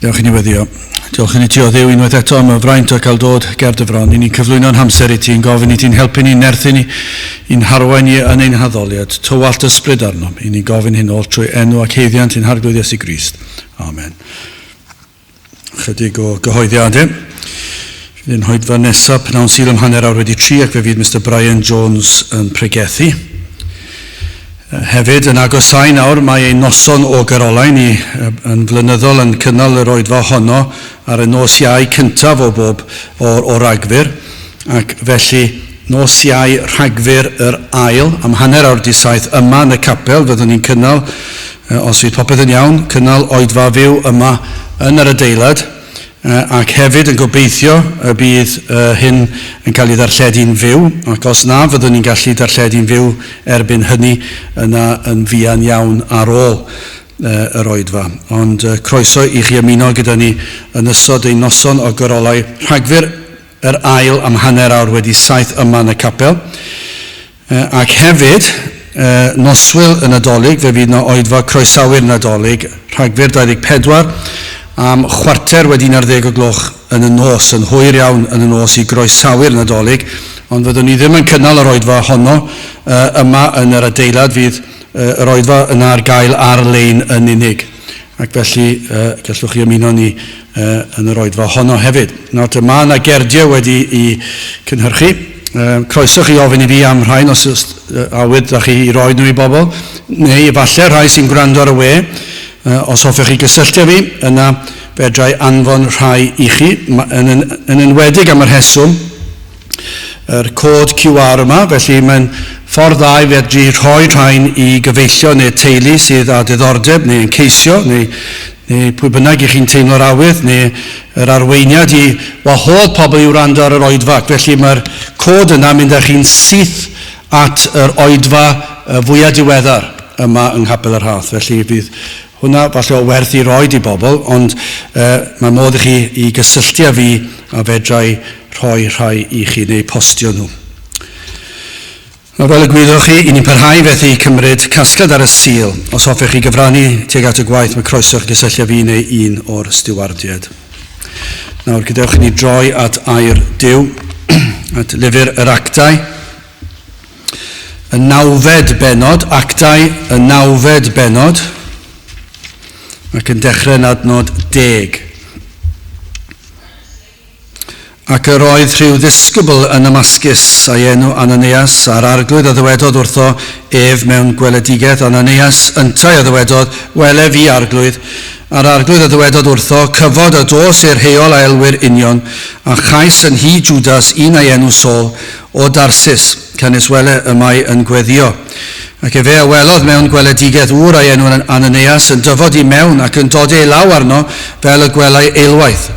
Gadewch i ni weddio. Diolch i ni ti o Dduw unwaith eto am y fraint o cael dod ger dy fron. I ni'n cyflwyno'n hamser i ti, yn gofyn i ti'n helpu ni, nerthu ni, i'n harwain ni yn ein haddoliad. Tywallt ysbryd arnom. I ni'n gofyn hyn oll trwy enw ac haeddiant ein Harglwydd Iesu Grist. Amen. Chydig o gyhoeddiadau. Fydd ein hoedfa nesaf pnawn Sul am 3:30 ac fe fydd Mister Brian Jones yn pregethu. Hefyd, yn agosáu nawr, mae ein noson o garolau ni yn flynyddol yn cynnal yr oedfa honno ar y nos Iau cyntaf o bob o, o Ragfyr, ac felly nos Iau Rhagfyr yr ail am 7:30 yma yn y capel fyddwn ni'n cynnal, os fydd popeth yn iawn, cynnal oedfa fyw yma yn yr adeilad. Ac hefyd yn gobeithio y bydd hyn yn cael ei ddarlledu'n fyw, ac os na fyddwn ni'n gallu darlledu'n fyw erbyn hynny, yna yn fuan iawn ar ôl yr oedfa. Ond croeso i chi ymuno gyda ni yn ystod ein noson o gorolau Rhagfyr yr ail am 7:30 yma yn y capel. Ac hefyd, noswyl y Nadolig, fe fydd 'na oedfa croesawu'r Nadolig, Rhagfyr 24, am 11:15 o gloch yn y nos, yn hwyr iawn yn y nos i groesawu'r Nadolig, ond fyddwn ni ddim yn cynnal yr oedfa honno yma yn yr adeilad, fydd yr oedfa yna ar gael ar-lein yn unig, ac felly gallwch chi ymuno ni yn yr oedfa honno hefyd. Nawr te, mae yna gerdiau wedi i cynhyrchu. Croeso chi ofyn i fi am rhain os oes awydd da chi i roi nhw i bobl, neu efallai rhai sy'n gwrando ar y we, os hoffech chi gysylltu â fi, yna fedrai anfon rhai i chi, yn, yn, yn enwedig am y rheswm, yr cod QR yma, felly mae'n ffordd dda i fedru rhoi rhain i gyfeillion neu teulu sydd â diddordeb neu yn ceisio neu, neu pwy bynnag i chi'n teimlo'r awydd neu yr arweiniad i wahodd pobl i wrando ar yr oedfa. Ac felly mae'r cod yna mynd â chi'n syth at yr oedfa fwyaf diweddar yma yng Nghapel y Rhath. Felly fydd hwnna falle o werth i roed i bobl, ond mae modd i chi i gysylltu â fi a fedrai rhoi rhai i chi neu postio nhw. Nawr, fel y gwyddoch chi, i ni'n parhau fethu cymryd casgliad ar y Sul. Os hoffech chi gyfrannu tuag at y gwaith, mae croeso chi gysylltu â fi neu un o'r stiwardiaid. Nawr, gadewch i ni droi at air Duw, at lyfr yr Actau. Y nawfed bennod, Actau, y nawfed bennod, ac yn dechrau yn adnod 10. Ac yr oedd rhyw ddisgybl yn Namascus, a'i enw Ananias, a'r Arglwydd a ddywedodd wrtho ef mewn gweledigaeth, Ananias, yntau a ddywedodd, Wele fi, Arglwydd. A'r Arglwydd a ddywedodd wrtho, Cyfod a dos i'r heol a elwir Union, a chais yn nhŷ Jwdas un a'i enw Saul, o Darsus, canys wele y mae yn gweddïo. Ac efe a welodd mewn gweledigaeth ŵr a'i enw Ananias yn dyfod i mewn ac yn dodi ei law arno fel y gwelai eilwaith.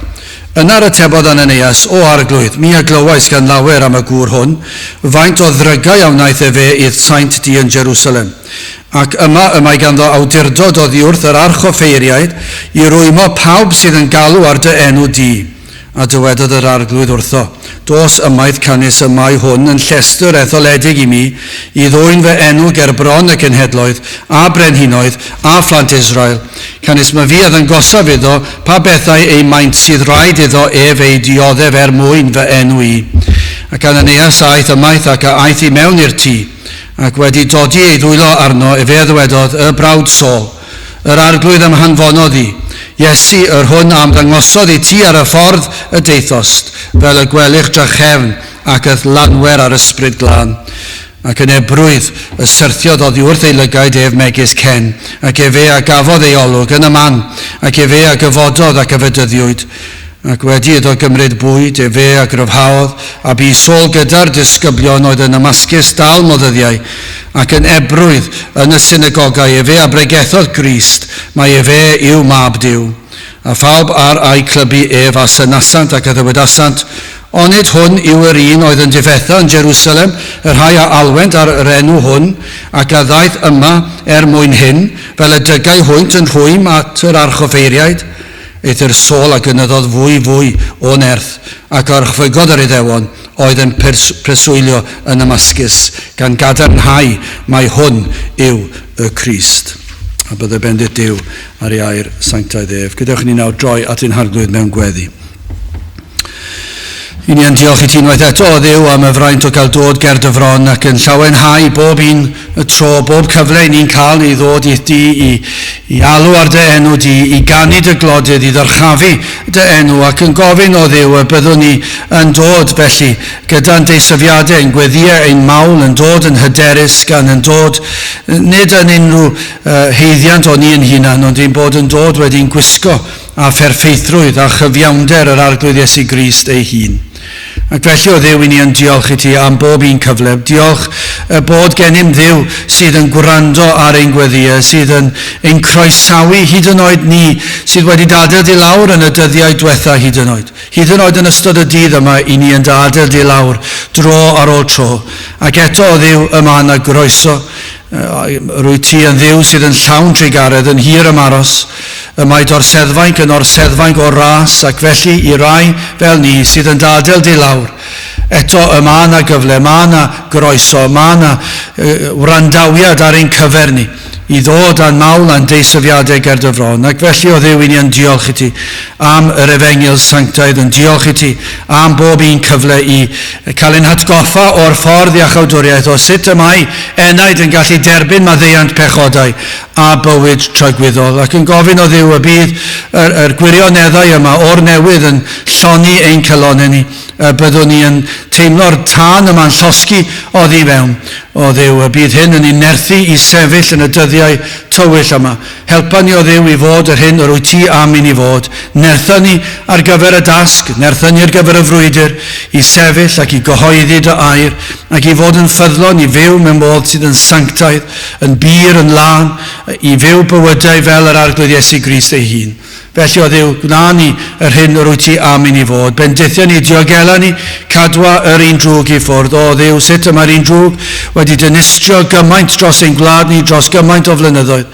Yna'r atebodd Ananias, O Arglwydd, mi a glywais gan lawer am y gŵr hwn, faint o ddrygau a wnaeth efe i'th saint di yn Jerusalem. Ac yma y mae ganddo awdurdod oddi wrth yr archoffeiriaid i rwymo pawb sydd yn galw ar dy enw di. A dywedodd yr Arglwydd wrtho, Dos ymaith, canys y mae hwn yn llestr etholedig i mi, i ddwyn fy enw ger bron y cenhedloedd, a brenhinoedd, a phlant Israel, Canys myfi a ddangosaf iddo pa bethau eu maint sydd raid iddo ef eu dioddef er mwyn fy enw i. Ac Ananias a aeth ymaith ac a aeth i mewn i'r tŷ, ac wedi dodi ei ddwylo arno, efe a ddywedodd, Y brawd Saul, yr Arglwydd a'm hanfonodd i, Iesu, yr hwn a'm ddangosodd i ti ar y ffordd y daethost, fel y gwelych drachefn ac y'th lanwer â'r Ysbryd Glân. Ac yn ebrwydd y syrthiodd oddi wrth ei lygaid ef megis cen, ac efe a gafodd ei olwg yn y man, ac efe a gyfododd ac a fedyddiwyd. Ac wedi iddo gymryd bwyd, efe a gryfhaodd, a bu Saul gyda'r disgyblion oedd yn Namascus dal moddyddiau, ac yn ebrwydd yn y synagogau efe a bregethodd Grist, mai efe yw Mab Duw. A phawb ar a'i clybu ef a synasant ac a ddywedasant, Onid hwn yw yr un oedd yn difetha yn Jerusalem y rhai a alwent ar yr enw hwn, ac a ddaeth yma er mwyn hyn, fel y dygai hwynt yn rhwym at yr archoffeiriaid? Eithr Saul a gynyddodd fwy fwy o nerth, ac a orchfygodd yr Iddewon oedd yn preswylio yn Namascus, gan gadarnhau mai hwn yw y Crist. A bydde bendith Duw ar ei air sanctaidd ef. Gadewch i ni nawr droi at ein Harglwydd mewn gweddi. I ni yn diolch i ti unwaith eto, o Dduw, am y fraint o gael dod ger dy fron ac yn llawenhau bob un y tro, bob cyfle i ni'n cael i ddod i'th di, i alw ar dy enw di, i ganu dy glodydd, i ddyrchafu dy enw, ac yn gofyn, o Dduw, y byddwn ni yn dod felly gyda'n deisyfiadau, ein gweddïau, ein mawl, yn dod yn hyderus, gan yn dod nid yn unrhyw haeddiant o ni yn hunan, ond ein bod yn dod wedi'n gwisgo a pherffeithrwydd a chyfiawnder yr Arglwydd Iesu Grist ei hun. Ac felly, o Dduw, i ni yn diolch i ti am bob un cyfle. Diolch y bod gennym Dduw sydd yn gwrando ar ein gweddïau, sydd yn ein croesawu hyd yn oed ni sydd wedi d'adael di lawr yn y dyddiau dwetha hyd yn oed. Hyd yn oed yn ystod y dydd yma, i ni yn d'adael di lawr dro ar ôl tro. Ac eto, o Dduw, y mae yna groeso. Rwyt ti yn Dduw sydd yn llawn trugaredd, yn hir ymaros. Y mae d'orseddfainc yn orseddfainc o ras, ac felly i rai fel ni sydd yn d'adael di lawr, eto y mae yna gyfle, mae yna groeso, mae yna wrandawiad ar ein cyfer ni, i ddod â'n mawl a'n deisyfiadau ger dy fron. Ac felly, o Dduw, i ni yn diolch i ti am yr efengyl sanctaidd, yn diolch i ti am bob un cyfle i cael ein hatgoffa o'r ffordd iachawdwriaeth, o sut y mae enaid yn gallu derbyn maddeuant pechodau a bywyd tragwyddol, ac yn gofyn o Dduw y bydd yr gwirioneddau yma o'r newydd yn llonni ein calonnau ni, y byddwn ni yn teimlo'r tân yma'n llosgi oddi fewn, o Dduw, y bydd hyn yn ein nerthu i sefyll yn y dyddiau tywyll yma. Helpa ni, o Dduw, i fod yr hyn yr wyt ti am i ni fod. Nertha ni ar gyfer y dasg, nertha ni ar gyfer y frwydr, i sefyll ac i gyhoeddi dy air, ac i fod yn ffyddlon i fyw mewn modd sydd yn sanctaidd, yn bur, yn lân, i fyw bywydau fel yr Arglwydd Iesu Grist ei hun. Felly, o Dduw, gwna ni yr hyn yr wyt ti am i ni fod. Bendithia ni, diogela ni, cadwa yr un drwg i ffwrdd. O Dduw, sut y mae'r un drwg wedi dinistrio gymaint dros ein gwlad ni dros gymaint o flynyddoedd.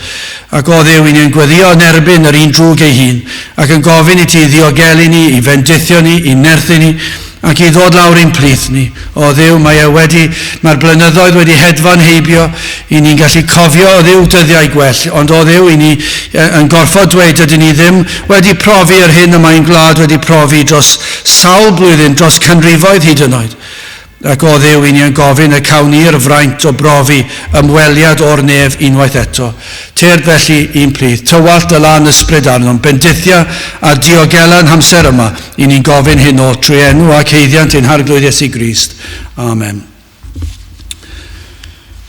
Ac o Dduw, i ni yn gweddïo yn erbyn yr un drwg ei hun, ac yn gofyn i ti ddiogelu ni, i fendithio ni, i nerthu ni, ac i ddod lawr i'n plith ni. O Dduw, mae e wedi, mae'r blynyddoedd wedi hedfan heibio, i ni'n gallu cofio, o Dduw, dyddiau gwell, ond o Dduw, i ni yn gorfod dweud, dydyn ni ddim wedi profi yr hyn y mae'n gwlad wedi profi dros sawl blwyddyn, dros canrifoedd hyd yn oed. Ac o Dduw, i ni yn gofyn y cawn ni'r fraint o brofi ymweliad o'r nef unwaith eto. Tyrd felly i'n plith, tywallt dy lân ysbryd arnom, bendithia a diogela yn hamser yma, i ni'n gofyn hyn oll trwy enw ac haeddiant ein Harglwydd Iesu Grist. Amen.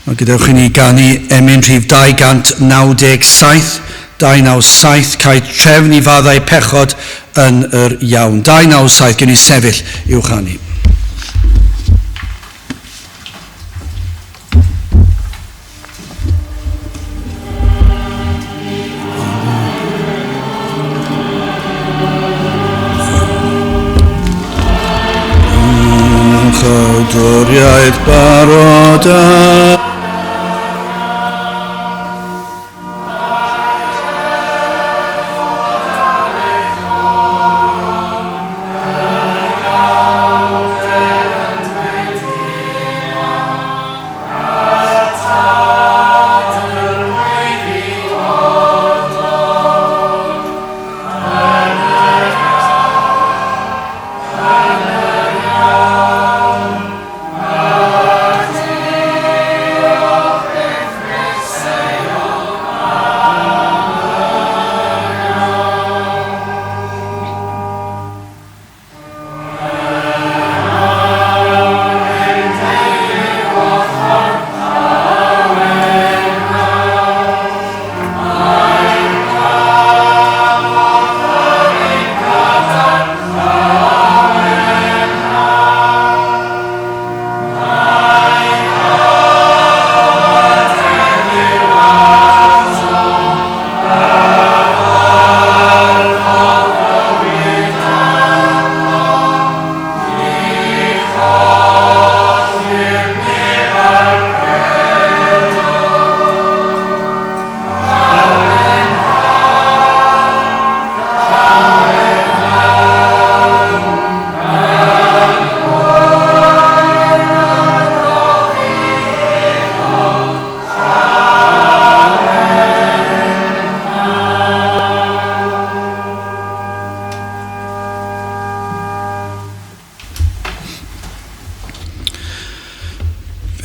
A gadewch i ni ganu emyn rhif 297, 297, cael trefn i faddau pechod yn yr iawn. 297, gen i sefyll i'w chanu. Chawdwriaeth barod a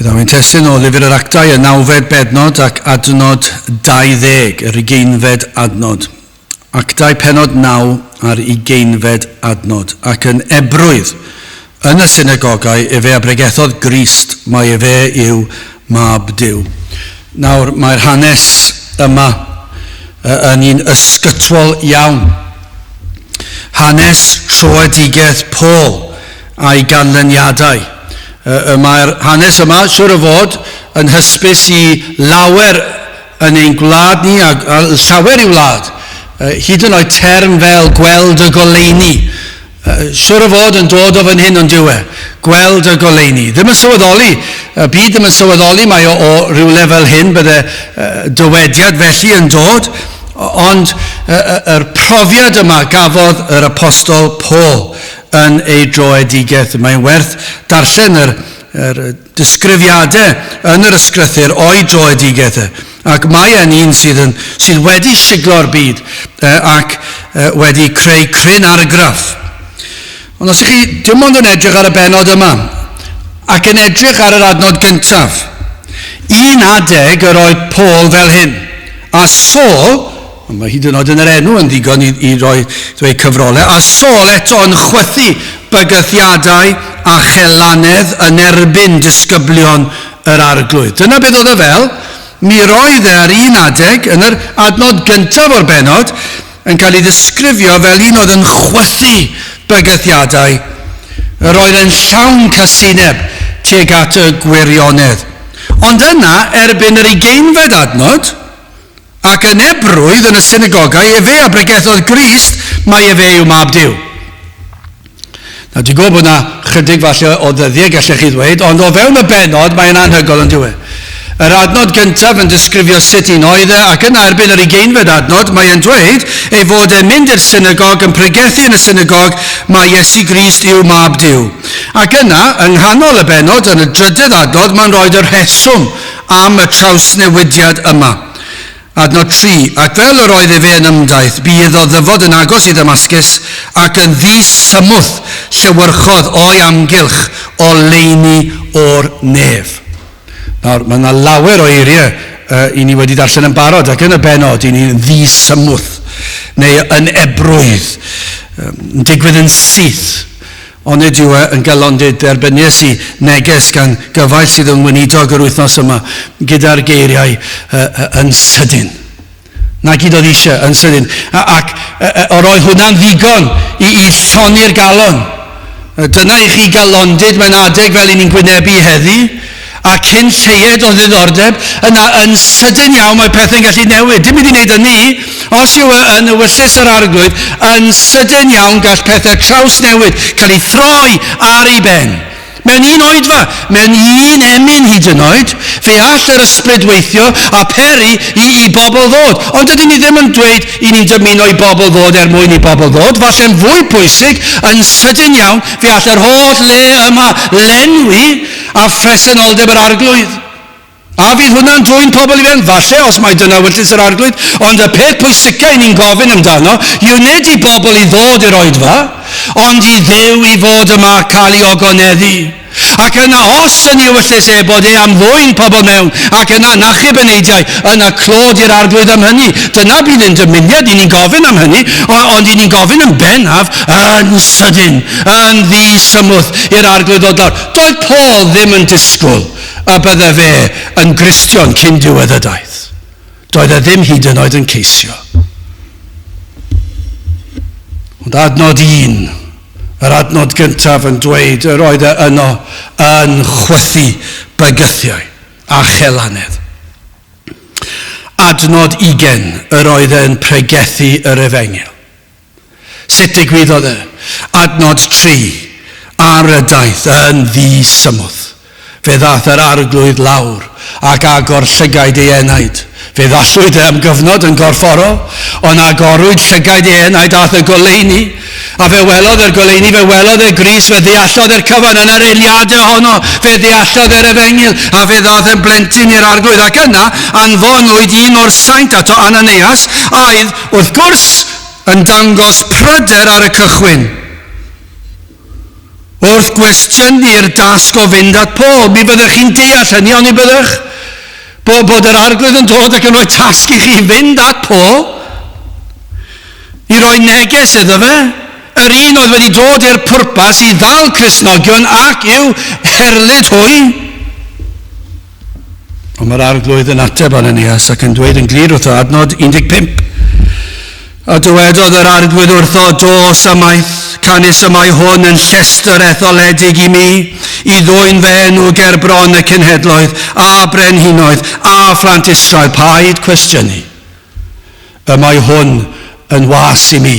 Fe ddaw ein testun o Lyfr yr Actau, y nawfed bennod ac adnod 20, yr ugeinfed adnod. Actau pennod 9 a'r ugeinfed adnod. Ac yn ebrwydd, yn y synagogau, efe a bregethodd Grist, mai efe yw Mab Duw. Nawr, mae'r hanes yma yn un ysgytwol iawn. Hanes troedigaeth Paul a'i ganlyniadau. Y mae'r hanes yma, siwr o fod, yn hysbys i lawer yn ein gwlad ni, a, a llawer i wlad. Hyd yn oed term fel gweld y goleuni. Siwr o fod yn dod o fan hyn ond yw e. Gweld y goleuni. Ddim yn sylweddoli, y byd ddim yn sylweddoli mae o, o rywle fel hyn bydde dywediad felly yn dod, ond yr profiad yma gafodd yr apostol Paul yn ei droedigaeth. Mae'n werth darllen yr, yr disgrifiadau yn yr ysgrythur o'i droedigaeth e. Ac mae e'n un sydd, yn, sydd wedi siglo'r byd ac wedi creu cryn argraff. Ond os ych chi dim ond yn edrych ar y bennod yma, ac yn edrych ar yr adnod gyntaf, un adeg yr oedd Paul fel hyn, a Saul, Ond mae hyd yn oed yn yr enw yn ddigon i, i roi dweud cyfrolau. A Saul eto yn chwythu bygythiadau a chelanedd yn erbyn disgyblion yr arglwydd. Dyna beth oedd e fel. Mi roedd e ar un adeg, yn yr adnod gyntaf o'r bennod, yn cael ei ddisgrifio fel un oedd yn chwythu bygythiadau. Yr oedd e'n llawn casineb tuag at y gwirionedd. Ond yna, erbyn yr ugeinfed adnod, Ac yn ebrwydd yn y synagogau, efe a bregethodd Grist, mai efe yw Mab Duw. Nawr, dwi'n gwybod bod yna chydig falle o ddyddiau gallech chi ddweud, ond o fewn y bennod mae'n anhygoel yn dyw e. Yr adnod gyntaf yn disgrifio sut un oedd e, ac yna erbyn yr ugeinfed adnod mae e'n dweud ei fod e'n mynd i'r synagog, yn pregethu yn y synagog, mai Iesu Grist yw Mab Duw. Ac yna, yng nghanol y bennod, yn y drydydd adnod, mae'n rhoi y rheswm am y trawsnewidiad yma. Adnod 3, Ac fel yr oedd efe yn ymdaith, bu iddo ddyfod yn agos i Ddamascus, ac yn ddi-symwth llewyrchodd o'i amgylch oleuni o'r nef. Nawr, mae yna lawer o eiriau uh, i ni wedi darllen yn barod, ac yn y benod, i ni'n ddi-symwth, neu yn ebrwydd, yn digwydd yn syth. Onid yw e yn galondid derbynies i neges gan gyfaill sydd yn weinidog yr wythnos yma gyda'r geiriau yn sydyn. Na gyd oedd eisiau, yn sydyn. Ac yr oedd hwnna'n ddigon i, i llonni'r galon. Dyna i chi galondid mewn adeg fel i ni'n gwynebu heddi. A cyn lleied o ddiddordeb, yna yn sydyn iawn mae pethau'n gallu newid. Dim byd i wneud â ni, os yw e yn ewyllys yr arglwydd, yn sydyn iawn gall pethau trawsnewid, cael ei throi ar ei ben. Mewn un oedfa, mewn un emyn hyd yn oed, fe all yr ysbryd weithio a peri i, i bobl ddod. Ond dydyn ni ddim yn dweud i ni'n dymuno i bobl ddod er mwyn i bobl ddod. Falle'n fwy pwysig, yn sydyn iawn, fe all yr holl le yma lenwi A phresenoldeb yr Arglwydd. A fydd hwnna'n dwyn pobl i fewn? Falle, os mai dyna ewyllys yr Arglwydd. Ond y peth pwysica i ni'n gofyn amdano yw nid i bobl i ddod i'r oedfa, ond i Dduw i fod yma a cael ei ogoneddu. Ac yna, os yn ei ewyllys e bod e am ddwyn pobl mewn, ac yna yn achub eneidiau, yna clod i'r Arglwydd am hynny. Dyna bydd ein dymuniad, i ni'n gofyn am hynny, ond i ni'n gofyn yn bennaf yn sydyn, yn ddi-symwth i'r Arglwydd ddod lawr. Doedd Paul ddim yn disgwyl y bydde fe yn Gristion cyn diwedd y daith. Doedd e ddim hyd yn oed yn ceisio. Ond adnod un, yr adnod gyntaf yn dweud yr oedd e yno yn chwythu bygythiau a chelanedd. Adnod ugen, yr oedd e'n pregethu yr efengyl. Sut digwyddodd e? Adnod 3, Ar y daith yn ddi-symwth, fe ddaeth yr Arglwydd lawr ac agor llygaid ei enaid. Fe ddallwyd e am gyfnod yn gorfforol, ond agorwyd llygaid ei enaid ath y goleuni, a fe welodd yr goleuni, fe welodd e Grist, fe ddeallodd e'r cyfan yn yr eiliadau honno, fe ddeallodd e'r efengyl, a fe ddaeth yn blentyn i'r Arglwydd. Ac yna, anfonwyd un o'r saint ato, Ananias, aedd, wrth gwrs, yn dangos pryder ar y cychwyn. Wrth gwestiynu'r dasg o fynd at Paul, mi fyddech chi'n deall hynny, oni byddech? Bod, bod yr arglwydd yn dod ac yn rhoi tasg i chi fynd at Paul, i roi neges iddo fe, yr un oedd wedi dod i'r pwrpas i ddal Cristnogion ac i'w herlid hwy. Ond mae'r arglwydd yn ateb Ananias ac yn dweud yn glir wrtho adnod 15. A dywedodd yr arglwydd wrtho, dos ymaith, canys y mae hwn yn llestr etholedig i mi, i ddwyn fy enw ger bron y cenhedloedd, a brenhinoedd, a phlant Israel. Paid cwestiynu. Y mae hwn yn was i mi,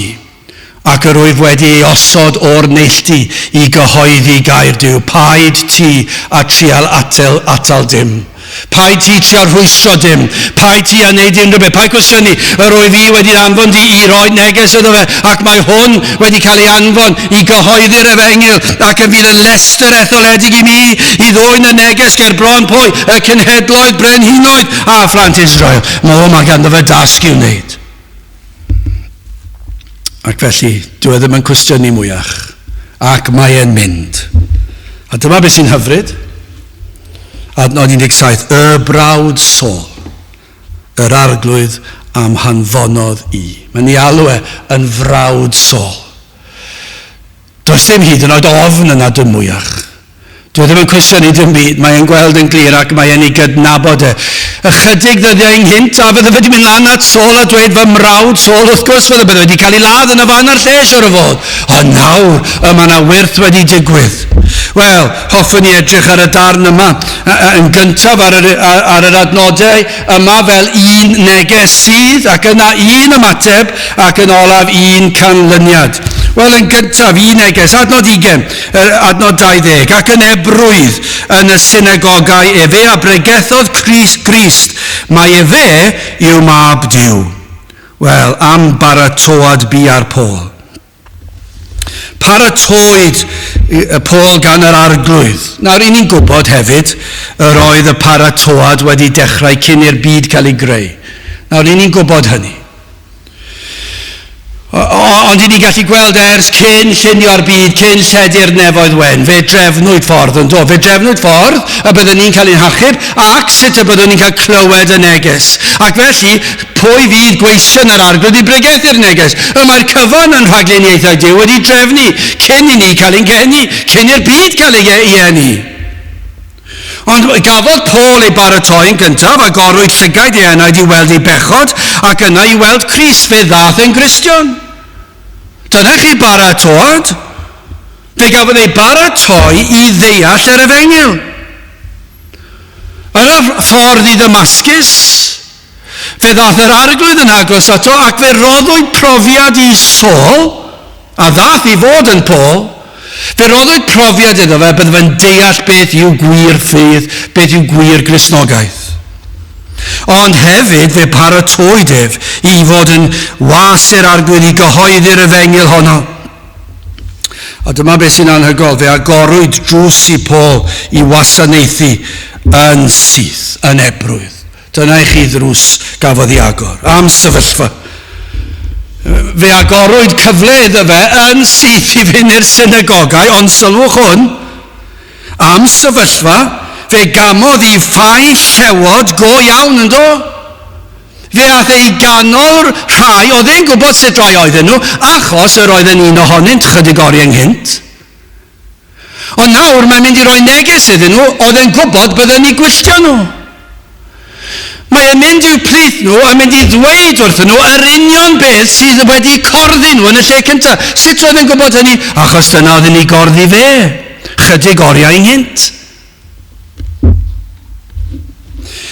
ac yr wyf wedi ei osod o'r neilltu i gyhoeddi gair Duw. Paid ti a trial atal, atal dim. Paid ti trial rhwystro dim. Paid ti a wneud unrhyw beth. Paid cwestiynu. Yr wyf i wedi anfon di i roi neges iddo fe, ac mae hwn wedi cael ei anfon i gyhoeddi'r efengyl, ac yn fydd yn lestr etholedig i mi i ddwyn y neges ger bron pwy? Y cenhedloedd, brenhinoedd a phlant Israel. Mae o, mae ganddo fe dasg i'w wneud. Ac felly, dyw e ddim yn cwestiynu mwyach. Ac mae e'n mynd. A dyma beth sy'n hyfryd. Adnod 17, y brawd Saul, yr arglwydd am hanfonodd i. Mae'n ei alw e yn frawd Saul. Does dim hyd yn oed ofn yna dim mwyach. Dwi e ddim yn cwestiynu dim byd, mae e'n gweld yn glir ac mae e'n ei gydnabod e. Ychydig ddyddiau ynghynt, a fydde fe wedi mynd lan at Saul a dweud fy mrawd Saul, wrth gwrs fydde bydde wedi cael ei ladd yn y fan a'r lle, siwr o fod. Ond nawr, y mae yna wyrth wedi digwydd. Wel, hoffwn i edrych ar y darn yma, yn gyntaf ar yr, ar yr adnodau yma fel un neges sydd, ac yna un ymateb, ac yn olaf un canlyniad. Wel, yn gyntaf, un neges, adnod 20, adnod 20, ac yn ebrwydd yn y synagogau efe a bregethodd Crist, Grist, mae efe yw mab Duw. Wel, am baratoad bu ar Paul. Paratoed Paul gan yr arglwydd. Nawr, i ni'n gwybod hefyd, yr oedd y paratoad wedi dechrau cyn i'r byd cael ei greu. Nawr, i ni'n gwybod hynny. Ond i ni gallu gweld ers cyn llunio'r byd, cyn lledu'r nefoedd wen, fe drefnwyd ffordd yn do. Fe drefnwyd ffordd y byddwn ni'n cael ein hachub ac sut y byddwn ni'n cael clywed y neges. Ac felly, pwy fydd gweision yr arglwydd i bregethu'r neges? Y mae'r cyfan yn rhagluniaethau Duw wedi drefnu cyn i ni cael ein geni, cyn i'r byd cael ei eni. Ond gafodd Paul ei baratoi yn gyntaf, agorwyd llygaid ei enaid i weld ei bechod, ac yna i weld Crist, fe ddaeth yn Gristion. Dyna chi baratoad. Fe gafodd ei baratoi i ddeall yr efengyl. Yn y ffordd i Ddamascus, fe ddaeth yr arglwydd yn agos ato ac fe roddwyd profiad i Saul, a ddaeth i fod yn Paul, fe roddwyd profiad iddo fe bydde fe'n deall beth yw gwir ffydd, beth yw gwir Gristnogaeth. Ond hefyd fe paratowyd ef i fod yn was i'r arglwydd i gyhoeddi'r efengyl honno. A dyma beth sy'n anhygoel, fe agorwyd drws i Paul i wasanaethu yn syth, yn ebrwydd. Dyna i chi ddrws gafodd ei agor. Am sefyllfa. Fe agorwyd cyfle iddo fe yn syth i fynd i'r synagogau, ond sylwch hwn, am sefyllfa, fe gamodd i ffau llewod go iawn yn do? Fe ath e i ganol rhai oedd e'n gwybod sut rai oedden nhw, achos yr oedd yn un ohonynt chydig oriau ynghynt. Ond nawr mae'n mynd i roi neges iddyn nhw oedd e'n gwybod bydden ni gwylltio nhw. Mae e'n mynd i'w plith nhw a mynd i ddweud wrthyn nhw yr union beth sydd wedi corddi nhw yn y lle cyntaf. Sut oedd e'n gwybod hynny? Achos dyna oedd yn ei gorddi fe, chydig oriau ynghynt.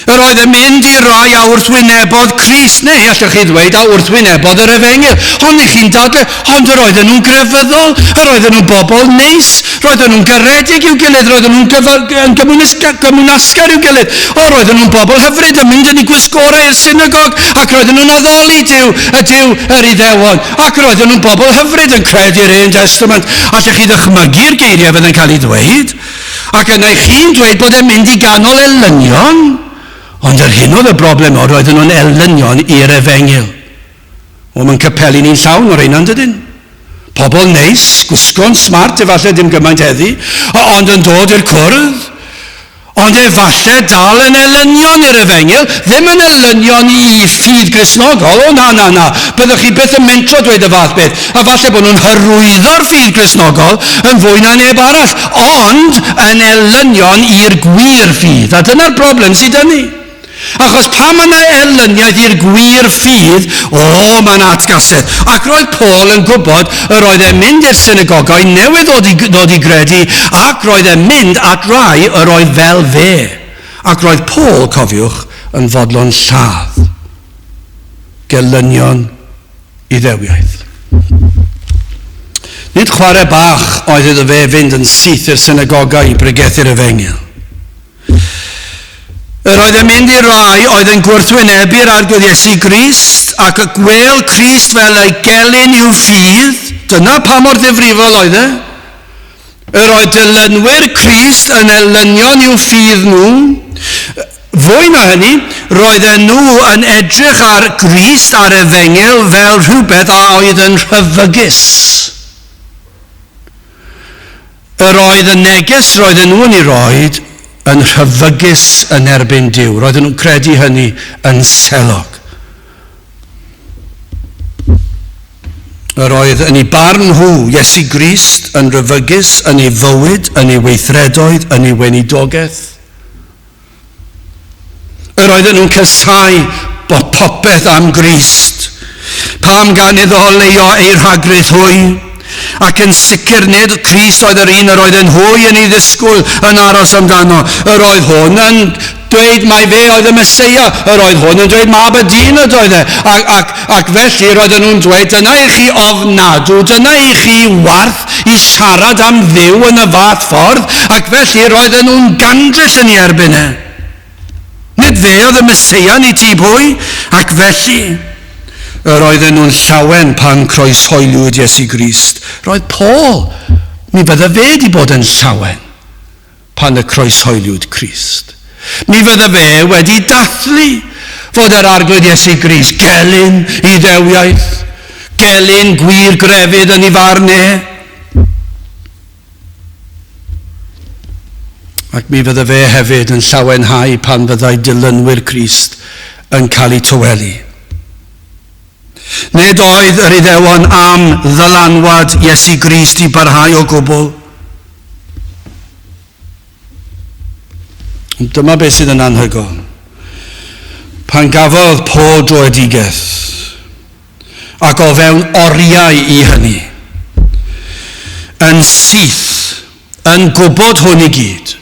Yr oedd yn mynd i rai a wrthwynebodd Crist, neu allwch chi ddweud a wrthwynebodd yr efengyl. Ond i chi'n dadle, ond yr oedden nhw'n grefyddol, yr oedden nhw'n bobl neis, roedden nhw'n garedig i'w gilydd, roedden nhw'n gymwynasgar i'w gilydd. O, roedden nhw'n bobl hyfryd yn mynd yn eu gwisgorau i'r synagog, ac roedden nhw'n addoli Duw, y Duw yr Iddewon, ac roedden nhw'n bobl hyfryd yn credu'r Hen Testament. Allwch chi ddychmygu'r geiriau fydd yn cael ei ddweud? Ac yna i chi'n dweud bod e'n mynd i ganol elynion? Ond yr hyn oedd y broblem oedd, roedden nhw'n elynion i'r efengyl. O, mae'n capeli ni'n llawn o'r rheina, yn dydyn? Pobl neis, gwisgo'n smart, efallai dim gymaint heddi, ond yn dod i'r cwrdd, ond efallai dal yn elynion i'r efengyl, ddim yn elynion i ffydd Gristnogol, o na, na, na, byddwch chi byth yn mentro dweud y fath beth, a falle bod nhw'n hyrwyddo'r ffydd Gristnogol yn fwy na neb arall, ond yn elynion i'r gwir ffydd, a dyna'r broblem sydd 'da ni. Achos pan mae yna elyniaeth i'r gwir ffydd, o, mae yna atgasedd. Ac roedd Paul yn gwybod yr oedd e'n mynd i'r synagogau newydd ddod i, ddod i gredu, ac roedd e'n mynd at rai yr oedd fel fe. Ac roedd Paul, cofiwch, yn fodlon lladd gelynion Iddewiaeth. Nid chwarae bach oedd iddo fe fynd yn syth i'r synagogau i bregethu'r efengyl. Yr oedd yn mynd i rai oedd yn gwrthwynebu'r Arglwydd Iesu Grist ac y gwêl Crist fel ei gelyn i'w ffydd. Dyna pa mor ddifrifol oedd e. Yr oedd dilynwyr Crist yn elynion i'w ffydd nhw. Fwy na hynny, roedden nhw yn edrych ar Grist a'r efengyl fel rhywbeth a oedd yn rhyfygus. Yr oedd y neges roedden nhw yn ei roed yn rhyfygus yn erbyn Duw. Roedden nhw'n credu hynny yn selog. Yr oedd yn ei barn nhw, Iesu Grist, yn rhyfygus yn ei fywyd, yn ei weithredoedd, yn ei weinidogaeth. Yr oedden nhw'n casáu bod popeth am Grist. Pam gan iddo oleuo eu rhagrith hwy? Ac yn sicr nid Crist oedd yr un yr oedden hwy yn ei ddisgwyl yn aros amdano. Yr oedd hwn yn dweud mai fe oedd y Meseia. Yr oedd hwn yn dweud mab y dyn ydoedd e. Ac, ac, ac felly roedden nhw'n dweud dyna i chi ofnadw, dyna i chi warth i siarad am Dduw yn y fath ffordd, ac felly roedden nhw'n gandryll yn ei erbyn e. Nid fe oedd y Meseia yn eu tyb hwy, ac felly yr oedden nhw'n llawen pan croeshoeliwyd Iesu Grist. Roedd Paul, mi fydde fe wedi bod yn llawen pan y croeshoeliwyd Crist. Mi fydde fe wedi dathlu fod yr Arglwydd Iesu Grist gelyn Iddewiaeth, gelyn gwir grefydd yn ei farn e. Ac mi fydde fe hefyd yn llawenhau pan fyddai dilynwyr Crist yn cael eu tawelu. Nid oedd yr Iddewon am ddylanwad Iesu Grist i barhau o gwbl. Ond dyma beth sydd yn anhygoel. Pan gafodd Paul droedigaeth, ac o fewn oriau i hynny, yn syth, yn gwybod hwn i gyd,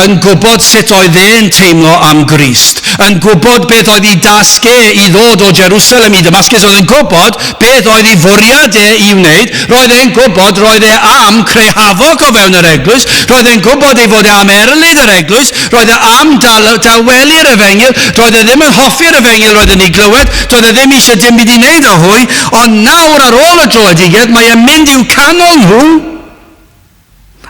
yn gwybod sut oedd e'n teimlo am Grist, yn gwybod beth oedd ei dasg e i ddod o Jerusalem i Damascus, oedd yn gwybod beth oedd ei fwriad e i wneud, roedd e'n gwybod roedd e am creu hafoc o fewn yr eglwys, roedd e'n gwybod ei fod e am erlid yr eglwys, roedd e am dawelu'r efengyl, doedd e ddim yn hoffi'r efengyl roedd e'n ei glywed, doedd e ddim eisiau dim byd i wneud â hwy, ond nawr ar ôl y droedigaeth mae e'n mynd i'w canol nhw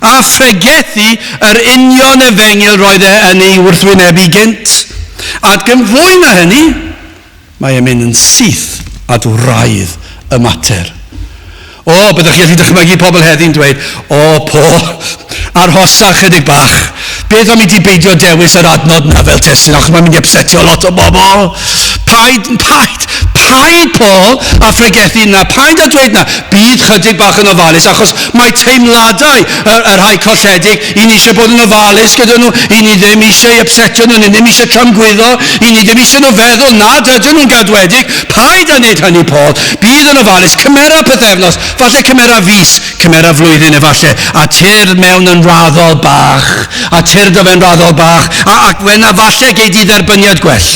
a phregethu yr union efengyl roedd e yn ei wrthwynebu gynt. Ac yn fwy na hynny, mae e'n mynd yn syth at wraidd y mater. O, byddwch chi allu dychmygu pobl heddi'n dweud, o, Paul, arhosa chydig bach. Beth am i ti beidio dewis yr adnod na fel testun, achos mae'n mynd i upsetio lot o bobl. Paid, paid, paid, Paul, a phregethu na, paid a dweud na. Bydd chydig bach yn ofalus, achos mae teimladau y, y rhai colledig, i ni eisiau bod yn ofalus gyda nhw, i ni ddim eisiau upsetio nhw, ni ddim eisiau tramgwyddo, i ni ddim eisiau nhw feddwl nad ydyn nhw'n gadwedig. Paid â wneud hynny, Paul. Bydd yn ofalus. Cymera pythefnos, falle cymera fis, cymera flwyddyn efallai, a tyrd mewn yn raddol bach, a tyrd o fe'n raddol bach, a, ac wena falle gei di dderbyniad gwell.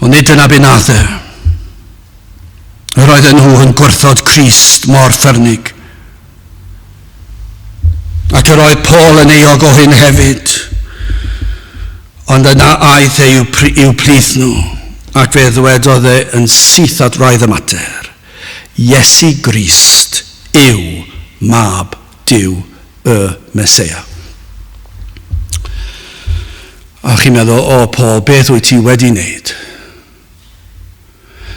Ond nid dyna be nath e. Yr oedden nhw yn gwrthod Crist mor ffyrnig. Ac yr oedd Paul yn euog o hyn hefyd. Ond yna aeth e i'w, i'w plith nhw, ac fe ddwedodd e yn syth at wraidd y mater. Iesu Grist yw Mab Duw y Meseia. A chi'n meddwl, o Paul, beth wyt ti wedi wneud?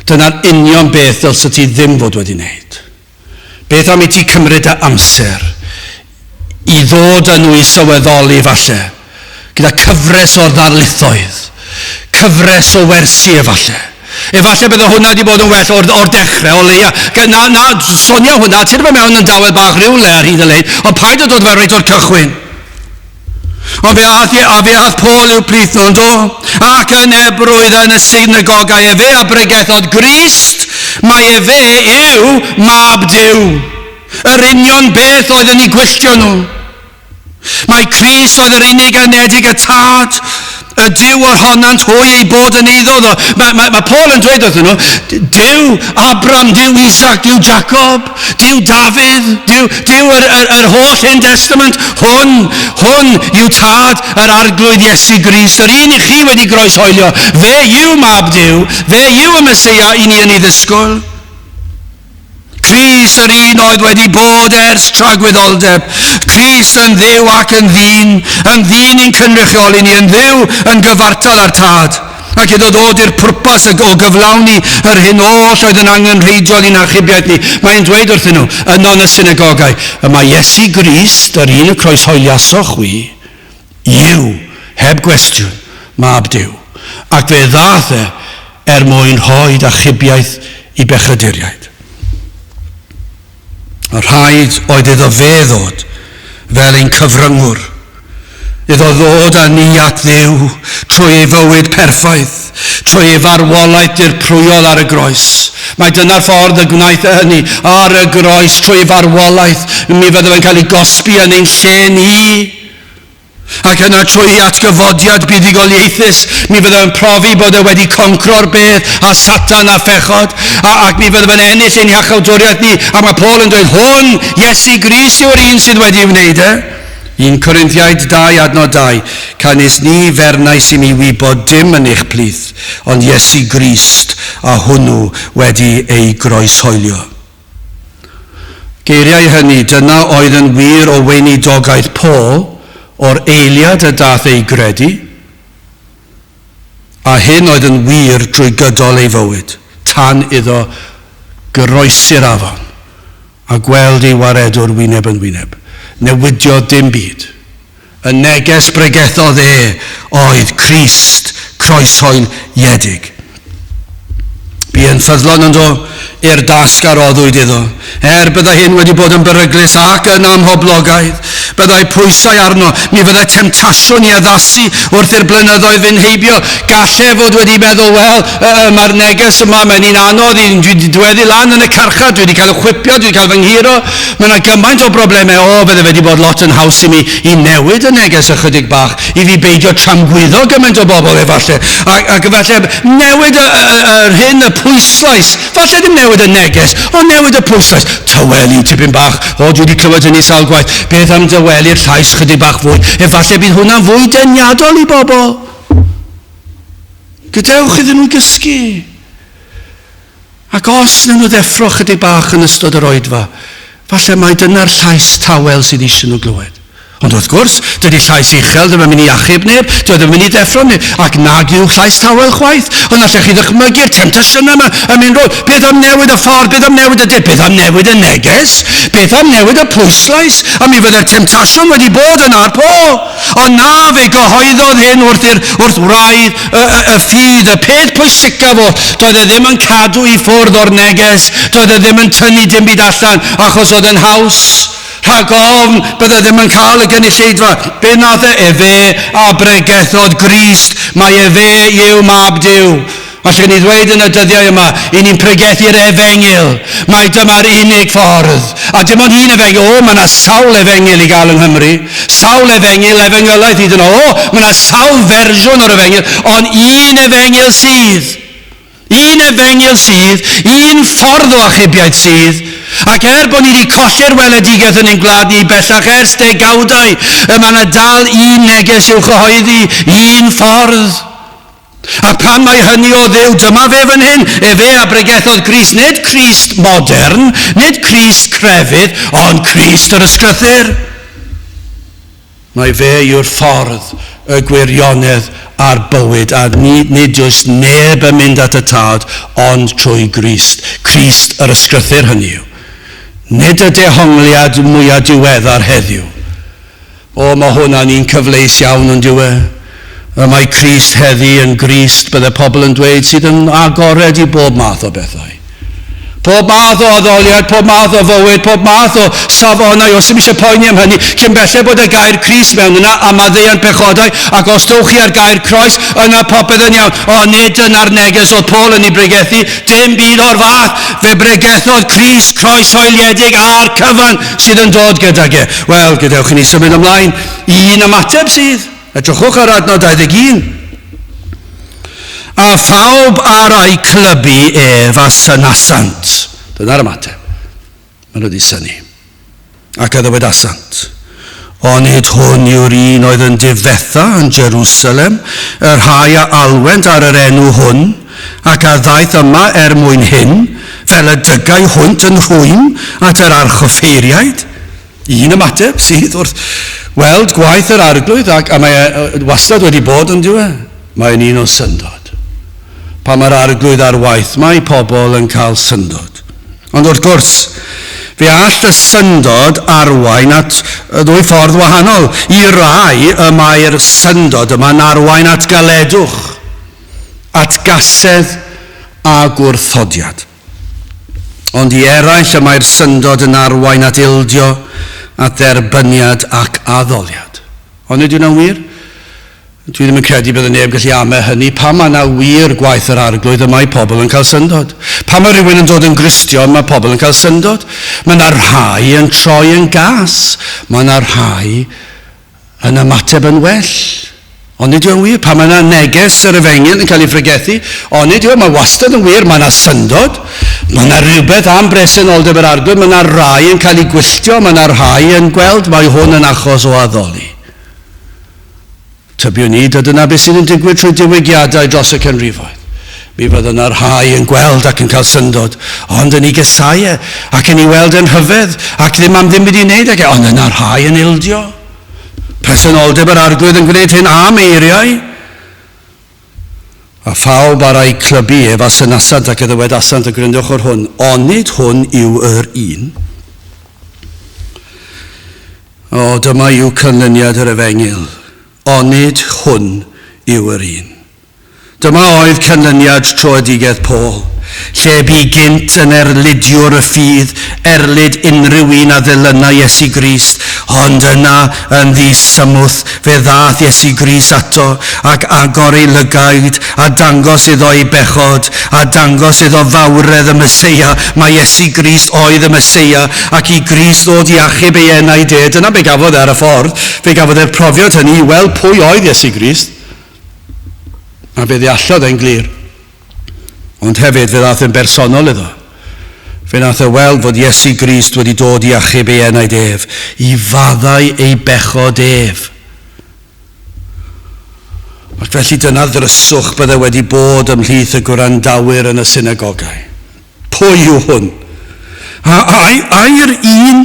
Dyna'r union beth ddylse ti ddim fod wedi wneud. Beth am i ti cymryd dy amser i ddod â nhw i sylweddoli falle, gyda cyfres o ddarlithoedd, cyfres o wersi efalle. Efalle bydde hwnna wedi bod yn well o'r, or dechrau, o leia. Na, na, sonia hwnna, tyrd fe mewn yn dawel bach rhywle ar hyd y lein, ond paid o dod fe reit o'r cychwyn. Ond fe ath, a fe ath Paul i'w plith nhw, do? Ac yn ebrwydd yn y synagogau, efe a bregethodd Grist, mae efe yw mab Duw. Yr union beth oedd yn eu gwylltio nhw. Mae Crist oedd yr unig anedig y tad, y Duw o'r honant hwy ei bod yn eiddo ddo. Mae, mae, mae Paul yn dweud wrthyn nhw, Duw Abram, Duw Isaac, Duw Jacob, Duw Dafydd, Duw, Duw yr, yr, yr holl Hen Testament, hwn, hwn yw tad yr Arglwydd Iesu Grist, yr un i chi wedi groeshoelio. Fe yw mab Duw, fe yw y Meseia i ni yn ei ddisgwyl. Crist yr un oedd wedi bod ers tragwyddoldeb. Crist yn ddiw ac yn ddyn, yn ddyn i'n cynrychioli ni, yn ddiw yn gyfartal â'r tad. Ac iddo ddod i'r pwrpas o gyflawni yr hyn oll oedd yn angenrheidiol i'n achubiaeth ni. Mae'n dweud wrthyn nhw, yno yn y synagogau, y mae Iesu Grist, yr un y croeshoeliasoch chwi, yw, heb gwestiwn, mab Duw. Ac fe ddaeth e er mwyn rhoid achubiaeth i bechaduriaid. A rhaid oedd iddo fe ddod fel ein cyfryngwr, iddo ddod â ni at Dduw trwy ei fywyd perffaith, trwy ei farwolaeth dirprwyol ar y groes. Mae dyna'r ffordd y gwnaeth e hynny, ar y groes, trwy ei farwolaeth, mi fydde fe'n cael ei gosbi yn ein lle ni. Ac yna trwy ei atgyfodiad buddugoliaethus, mi fydde yn profi bod e wedi concro'r bedd a Satan a phechod, a, ac mi fydde fe'n ennill ein hiachawdwriaeth ni. A mae Paul yn dweud, hwn, Iesu Grist yw'r un sydd wedi wneud e. 1 Corinthiaid 2 adnod 2, Canys ni fernais i mi wybod dim yn eich plith, ond Iesu Grist, a hwnnw wedi ei groeshoelio. Geiriau hynny, dyna oedd yn wir o weinidogaeth Paul o'r eiliad y daeth ei gredu, a hyn oedd yn wir drwy gydol ei fywyd, tan iddo groesi'r afon a gweld ei waredwr wyneb yn wyneb. Newidiodd dim byd. Y neges bregethodd e oedd Crist croeshoeliedig. Bu yn ffyddlon ynddo i'r dasg a roddwyd iddo. Er byddai hyn wedi bod yn beryglus ac yn amhoblogaidd, byddai pwysau arno, mi fyddai temtasiwn i addasu wrth i'r blynyddoedd fynd heibio. Gallai fod wedi meddwl, wel, mae'r neges yma, mae'n un anodd, dwi wedi diweddu lan yn y carchar, dwi wedi cael y chwipio, dwi wedi cael fy nghuro, Mae yna gymaint o broblemau, o, bydde fe wedi bod lot yn haws i mi i newid y neges ychydig bach, i fi beidio tramgwyddo gymaint o bobl efallai, ac, ac efallai newid y, y, yr hyn, y pwyslais, falle ddim newid y neges, ond newid y pwyslais, tawelu tipyn bach, o, dwi wedi clywed hynny sawl gwaith, beth am dywelu'r llais chydig bach fwy, efallai bydd hwnna'n fwy deniadol i bobl. Gadewch iddyn nhw gysgu. Ac os wnawn nhw ddeffro chydig bach yn ystod yr oedfa, falle mai dyna'r llais tawel sydd eisiau nhw glywed. Ond wrth gwrs, dydy llais uchel ddim yn mynd i achub neb, dyw e ddim yn mynd i ddeffro neb, ac nag yw llais tawel chwaith. Ond allech chi ddychmygu'r temtasiynau yma yn mynd rownd. Beth am newid y ffordd? Beth am newid y dull? Beth am newid y neges? Beth am newid y pwyslais? A mi fydde'r temtasiwn wedi bod yn ar Paul. Ond na, fe gyhoeddodd hyn wrth, i'r, wrth wraidd y, y, y ffydd, y peth pwysicaf oll. Doedd e ddim yn cadw i ffwrdd o'r neges, doedd e ddim yn tynnu dim byd allan, achos oedd yn haws. Rhag ofn, bydde ddim yn cael y gynulleidfa. Be nath e? Efe a bregethodd Grist, mae efe yw mab Duw. Allwn ni ddweud yn y dyddiau yma, i ni'n pregethu'r efengyl, mai dyma'r unig ffordd. A dim ond un efengyl, o, mae yna sawl efengyl i gael yng Nghymru, sawl efengyl, efengylaeth hyd yn oed, o, mae yna sawl fersiwn o'r efengyl, ond un efengyl sydd. Un efengyl sydd, un ffordd o achubiaeth sydd, ac er bod ni wedi colli'r weledigaeth yn ein gwlad ni bellach ers degawdau, y mae yna dal un neges i'w chyhoeddi, un ffordd. A phan mae hynny o Dduw, dyma fe fan hyn, efe a bregethodd Grist, nid Crist modern, nid Crist crefydd, ond Crist yr Ysgrythur. Mae fe yw'r ffordd, y gwirionedd a'r bywyd, a nid, nid oes neb yn mynd at y Tad ond trwy Grist. Crist yr ysgrythur hynny yw. Nid y dehongliad mwyaf diweddar heddiw. O, mae hwnna'n un cyfleus iawn yn dyw e. Y mae Crist heddi yn Grist, bydde pobl yn dweud, sydd yn agored i bob math o bethau. Pob math o addoliad, pob math o fywyd, pob math o safonau, os ddim eisiau poeni am hynny, cyn belled bod y gair Crist mewn yna, a maddeuant pechodau, ac os dowch chi ar gair croes, yna popeth yn iawn. O, nid dyna'r neges oedd Paul yn ei bregethu, dim byd o'r fath. Fe bregethodd Crist croeshoeliedig a'r cyfan sydd yn dod gydag e. Wel, gadewch i ni symud ymlaen. Un ymateb sydd. Edrychwch ar adnod 21. A phawb ar a'i clybu ef a synasant. Dyna'r ymateb. Maen nhw wedi synnu. Ac a ddywedasant, Onid hwn yw'r un oedd yn difetha yn Jerusalem, y rhai a alwent ar yr enw hwn, ac a ddaeth yma er mwyn hyn, fel y dygai hwynt yn rhwym at yr archoffeiriaid? Un ymateb sydd wrth weld gwaith yr Arglwydd, ac a mae e wastad wedi bod yn dyw e, mae'n un o syndod. Pan mae'r Arglwydd ar waith, mae pobl yn cael syndod. Ond wrth gwrs, fe all y syndod arwain at ddwy ffordd wahanol. I rai, y mae'r syndod yma'n arwain at galedwch, at gasedd a gwrthodiad. Ond i eraill y mae'r syndod yn arwain at ildio, at dderbyniad ac addoliad. Onid yw hwnna'n wir? Dwi ddim yn credu bydde neb gallu ame hynny. Pan mae yna wir gwaith yr Arglwydd y mae pobl yn cael syndod. Pan mae rhywun yn dod yn Gristion mae pobl yn cael syndod. Mae yna rhai yn troi yn gas. Mae yna rhai yn ymateb yn well. Onid yw'n wir? Pan mae yna neges yr efengyl yn cael ei phregethu, onid yw e? Mae wastad yn wir, mae yna syndod, mae yna rhywbeth am bresenoldeb yr Arglwydd, mae yna rai yn cael ei gwylltio, mae yna rhai yn gweld mae hwn yn achos o addoli. Tybiwn i, dyna beth sydd yn digwydd trwy diwygiadau dros y canrifoedd. Mi fydd yna rhai yn gweld ac yn cael syndod, ond yn ei gesau e, ac yn ei weld yn rhyfedd, ac ddim am ddim byd i wneud ag e, ond yna rhai yn ildio. Presenoldeb yr Arglwydd yn gwneud hyn am eiriau. A phawb ar ei clybu ef a synasant ac a ddywedasant y gwrandewch o'r hwn, onid hwn yw yr un? O, dyma yw canlyniad yr efengyl. Onid hwn yw yr un? Dyma oedd canlyniad troedigaeth Paul, lle bu gynt yn erlidiwr y ffydd, erlid unrhyw un a ddilynai Iesu Grist, ond yna, yn ddisymwth, fe ddaeth Iesu Grist ato, ac agor ei lygaid, a dangos iddo ei bechod, a dangos iddo fawredd y Meseia, mai Iesu Grist oedd y Meseia, ac i Grist ddod i achub ei enaid e. Dyna be gafodd e ar y ffordd, fe gafodd e'r profiad hynny i weld pwy oedd Iesu Grist. A fe ddeallodd e'n glir. Ond hefyd fe ddaeth e'n bersonol iddo. Fe nath e weld fod Iesu Grist wedi dod i achub ei enaid ef, i faddau ei bechod ef. Ac felly dyna ddryswch bydde wedi bod ymhlith y gwrandawyr yn y synagogau. Pwy yw hwn? A, ai, ai'r un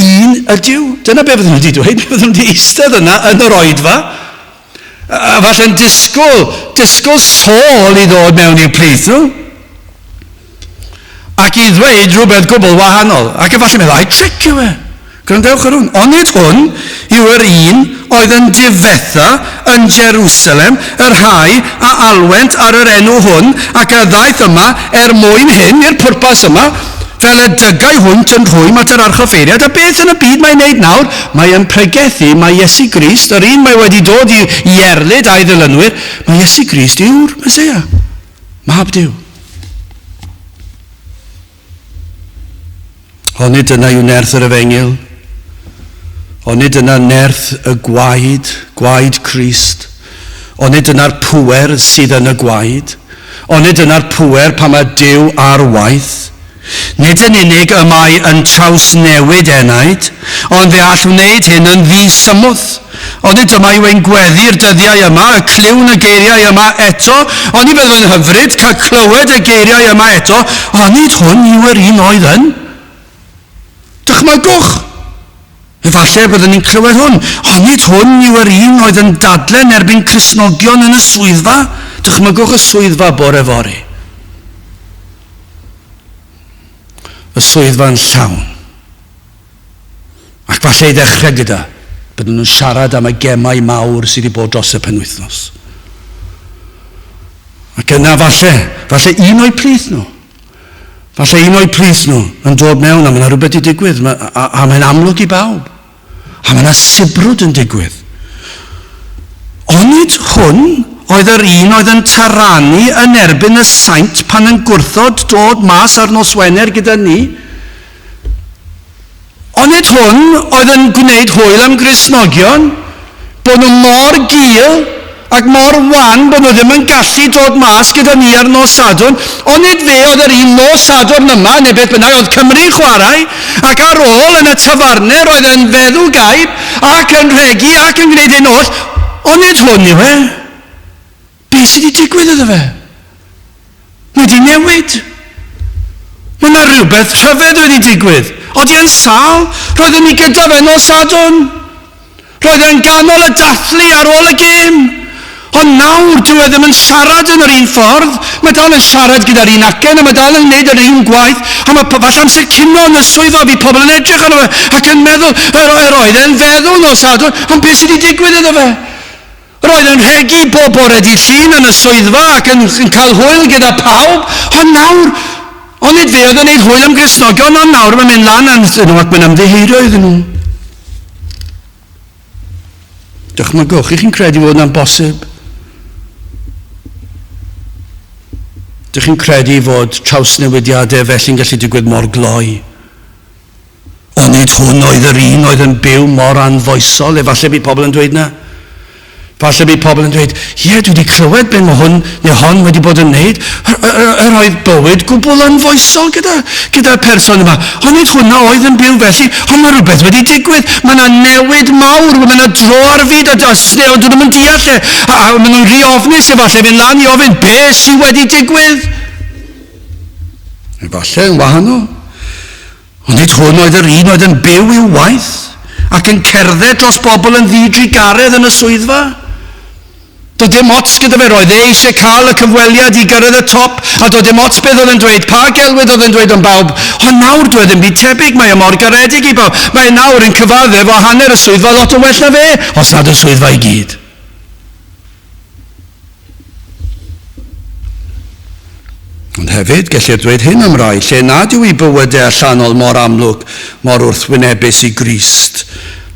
un ydyw? Dyna be fydden nhw wedi dweud. Bydden nhw wedi eistedd yna yn yr oedfa. A falle'n disgwyl, disgwyl Saul i ddod mewn i'w plith nhw. Ac i ddweud rhywbeth gwbl wahanol. Ac efallai meddwl, ai tric yw e. Gwrandewch ar hwn. Onid hwn yw yr un oedd yn difetha yn Jerusalem y rhai a alwent ar yr enw hwn ac a ddaeth yma er mwyn hyn, i'r pwrpas yma, fel y dygai hwynt yn rhwym at yr archoffeiriad. A beth yn y byd mae'n wneud nawr? Mae yn pregethu mae Iesu Grist, yr un mae wedi dod i, i erlid a'i ddilynwyr, mae Iesu Grist yw'r Meseia, Mab Duw. Onid dyna yw nerth yr efengyl? Onid dyna nerth y gwaed, gwaed Crist? Onid dyna'r pŵer sydd yn y gwaed? Onid dyna'r pŵer pan mae Duw ar waith? Nid yn unig y mae yn trawsnewid enaid, ond fe all wneud hyn yn ddisymwth. Onid dyma yw ein gweddi'r dyddiau yma, y clywn y geiriau yma eto? Oni fydd yn hyfryd cael clywed y geiriau yma eto? Onid hwn yw yr un oedd yn? Dychmygwch! Efallai byddwn ni'n clywed hwn. Onid hwn yw yr un oedd yn dadle yn erbyn Cristnogion yn y swyddfa? Dychmygwch y swyddfa bore fory. Y swyddfa'n llawn. Ac falle i ddechrau gyda, bydden nhw'n siarad am y gemau mawr sydd wedi bod dros y penwythnos. Ac yna falle, falle un o'i plith nhw, Falle un o'u plith nhw yn dod mewn a mae yna rhywbeth wedi digwydd a, a, a mae'n amlwg i bawb. A mae yna sibrwd yn digwydd. Onid hwn oedd yr un oedd yn taranu yn erbyn y saint pan yn gwrthod dod mas ar nos Wener gyda ni? Onid hwn oedd yn gwneud hwyl am Gristnogion? Bod nhw mor gul ac mor wan bod nhw ddim yn gallu dod mas gyda ni ar nos Sadwrn? Onid fe oedd yr un nos Sadwrn yma, neu beth bynnag, oedd Cymru'n chwarae, ac ar ôl yn y tafarnau roedd e'n feddw gaib ac yn rhegi ac yn gwneud hyn oll. Onid hwn yw e? Be sydd wedi digwydd iddo fe? Mae wedi newid. Mae yna rhywbeth rhyfedd wedi digwydd. Oeddi e'n sâl? Roeddwn ni gyda fe nos Sadwrn. Roedd e'n ganol y dathlu ar ôl y gêm. Ond nawr, dyw e ddim yn siarad yn yr un ffordd. Mae dal yn siarad gyda'r un acen a mae dal yn gwneud yr un gwaith. A mae falle amser cinio yn y swyddfa, fydd pobl yn edrych arno fe ac yn meddwl, yr, yr oedd e'n feddwl nos Sadwrn, ond beth sydd wedi digwydd iddo fe? Roedd yn rhegi bob bore dydd Llun yn y swyddfa ac yn, yn cael hwyl gyda pawb, ond nawr, onid fe oedd yn neud hwyl am Gristnogion, ond nawr mae'n mynd lan yn nhw ac mae'n ymddiheurio iddyn nhw. Dychmygwch, ych chi'n credu fod yna'n bosib? Dych chi'n credu fod trawsnewidiadau felly'n gallu digwydd mor gloi? Onid hwn oedd yr un oedd yn byw mor anfoesol? Efallai bydd pobl yn dweud na. Falle bydd pobl yn dweud, ie, dwi wedi clywed beth mae hwn neu hon wedi bod yn wneud. Yr oedd bywyd gwbl anfoesol gyda, gyda'r person yma. Onid hwnna oedd yn byw felly? Ond mae rhywbeth wedi digwydd. Mae yna newid mawr, mae yna dro ar fyd, a dyn nhw ddim yn deall e. A, a maen nhw'n rhy ofnus efallai fynd lan i ofyn, be sydd wedi digwydd? Efallai yn wahanol. Ond nid hwn oedd yr un oedd yn byw i'w waith ac yn cerdded dros bobl yn ddi-drugaredd yn y swyddfa. Doedd dim ots gyda fe, roedd e eisiau cael y cyfweliad i gyrraedd y top, a doedd dim ots beth oedd yn dweud, pa gelwydd oedd yn dweud am bawb. Ond nawr doedd ddim byd tebyg, mae e mor garedig i bawb. Mae e nawr yn cyfaddef o hanner y swyddfa lot yn well na fe, os nad y swyddfa i gyd. Ond hefyd, gellir dweud hyn am rai, lle nad yw eu bywydau allanol mor amlwg, mor wrthwynebus i Grist,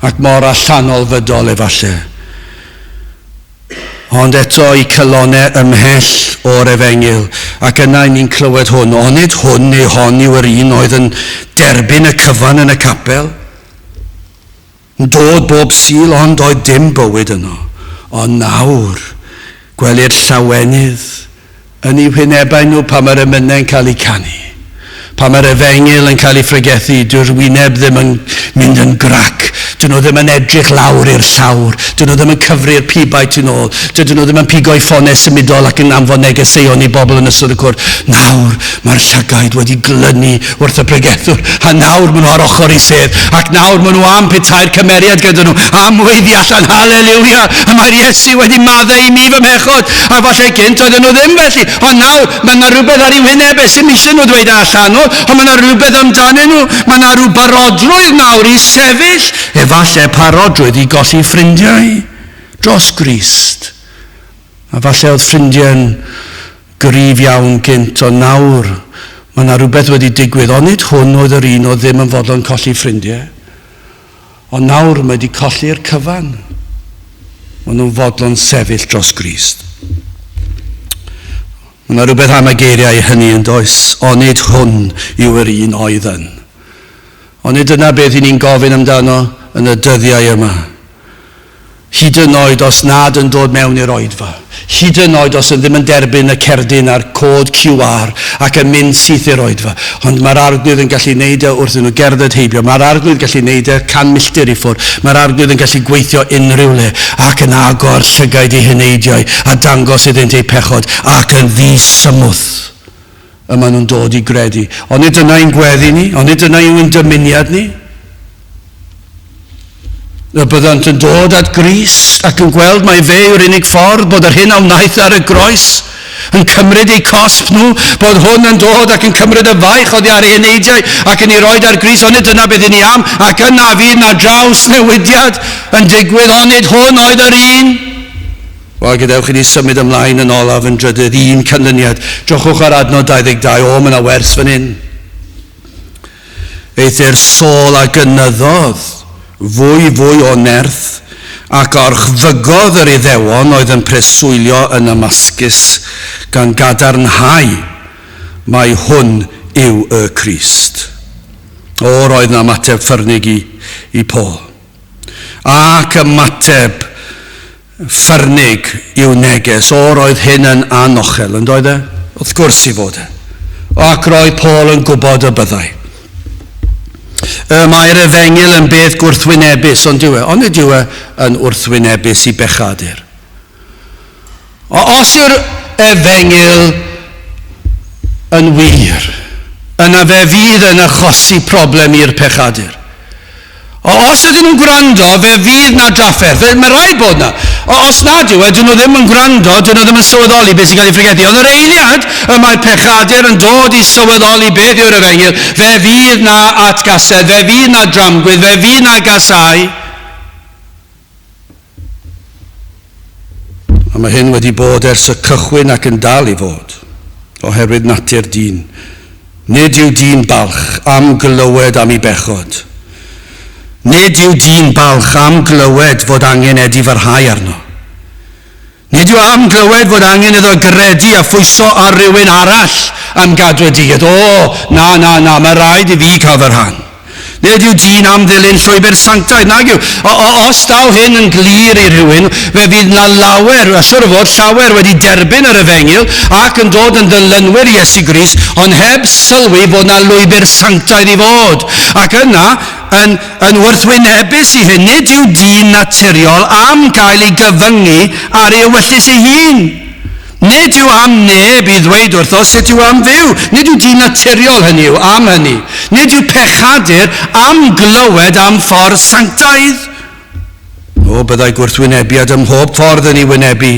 ac mor allanol fydol efallai. Ond eto i calonau ymhell o'r efengyl, ac yna i ni'n clywed hwn, onid hwn neu hon yw yr un oedd yn derbyn y cyfan yn y capel? Yn dod bob Sul ond doedd dim bywyd yno. Ond nawr, gwelir llawenydd yn eu hwynebau nhw pan mae'r emynau'n cael eu canu. Pan mae'r efengyl yn cael ei phregethu, dyw'r wyneb ddim yn mynd yn grac. Dyn nhw ddim yn edrych lawr i'r llawr. Dyn nhw ddim yn cyfri'r pibau tu nôl. Dydyn nhw ddim yn pigo'u ffonau symudol ac yn anfon negeseuon i bobl yn ystod y cwrdd. Nawr, Mae'r llygaid wedi glynu wrth y pregethwr, a nawr maen nhw ar ochr ei sedd, ac nawr maen nhw am petai'r cymeriad gyda nhw, am weiddi allan, haleluia, y mae'r Iesu wedi maddau i mi fy mhechod, a falle gynt oedden nhw ddim felly, ond nawr mae yna rhywbeth ar eu hwynebau, sy'n eisiau nhw dweud allanol, ond mae yna rhywbeth amdanyn nhw, mae yna rhyw barodrwydd nawr i sefyll, efallai parodrwydd i golli ffrindiau dros Grist. A falle oedd ffrindiau'n gryf iawn gynt, ond nawr mae yna rhywbeth wedi digwydd. Onid hwn oedd yr un oedd ddim yn fodlon colli ffrindiau? Ond nawr mae wedi colli'r cyfan. Maen nhw'n fodlon sefyll dros Grist. Mae yna rhywbeth am y geiriau hynny yn does? Onid hwn yw yr un oedd yn. Onid dyna beth i ni'n gofyn amdano yn y dyddiau yma? Hyd yn oed os nad yn dod mewn i'r oedfa. Hyd yn oed os yn ddim yn derbyn y cerdyn a'r cod QR ac yn mynd syth i'r oedfa. Ond mae'r Arglwydd yn gallu neud e wrth iddyn nhw gerdded heibio. Mae'r Arglwydd gallu neud e 100 milltir i ffwrdd. Mae'r Arglwydd yn gallu gweithio unrhyw le ac yn agor llygaid eu heneidiau a dangos iddynt eu pechod ac yn ddi-symwth y maen nhw'n dod i gredu. Onid dyna ein gweddi ni? Onid dyna yw ein dymuniad ni? Y byddant yn dod at Grist ac yn gweld mai fe yw'r unig ffordd, bod yr hyn a wnaeth ar y groes yn cymryd eu cosb nhw, bod hwn yn dod ac yn cymryd y faich oddi ar eu heneidiau ac yn ei roed ar Grist, onid dyna beth i ni am, ac yna fydd na draws newidiad yn digwydd, onid hwn oedd yr un? Wel, gadewch i ni symud ymlaen yn olaf yn drydydd, un canlyniad. Drychwch ar adnod 22, o, mae yna wers fan hyn. Eithr Saul a gynyddodd fwy fwy o nerth, ac orchfygodd yr Iddewon oedd yn preswylio yn Namascus, gan gadarnhau mai hwn yw y Crist. O, roedd 'na ymateb ffyrnig i, i Paul. Ac ymateb ffyrnig i'w neges. O, roedd hyn yn anochel, yn doedd e? Wrth gwrs i fod e. Ac roedd Paul yn gwybod y byddai. Y mae'r efengyl yn beth gwrthwynebus, ond yw e? Ond yw e yn wrthwynebus i bechadur? O, os yw'r efengyl yn wir, yna fe fydd yn achosi problem i'r pechadur. O, os ydyn nhw'n gwrando, fe fydd na drafferth. Fe, mae rhaid bod na. O, os nad yw e, dyn nhw ddim yn gwrando, dyn nhw ddim yn sylweddoli beth sy'n cael ei phregethu. Ond yr eiliad y mae'r pechadur yn dod i sylweddoli beth yw'r efengyl, fe fydd na atgasedd, fe fydd na dramgwydd, fe fydd na gasau. A mae hyn wedi bod ers y cychwyn ac yn dal i fod, oherwydd natur dyn. Nid yw dyn balch am glywed am ei bechod. Nid yw dyn balch am glywed fod angen edifarhau arno. Nid yw am glywed fod angen iddo gredu a phwyso ar rywun arall am gadwedigaeth. O, na, na, na, mae rhaid i fi cael fy rhan. Nid yw dyn am ddilyn llwybr sanctaidd, nag yw. O, o, os daw hyn yn glir i rhywun, fe fydd na lawer, a siwr o fod llawer wedi derbyn yr efengyl ac yn dod yn ddilynwyr Iesu Grist, ond heb sylwi fod na lwybr sanctaidd i fod. Ac yna, yn, yn wrthwynebus i hyn, nid yw dyn naturiol am gael ei gyfyngu ar ei ewyllys ei hun. Nid yw am neb i ddweud wrtho sut yw am fyw. Nid yw dyn naturiol, hynny yw, am hynny. Nid yw pechadur am glywed am ffordd sanctaidd. O, byddai gwrthwynebiad ym mhob ffordd yn ei wynebu.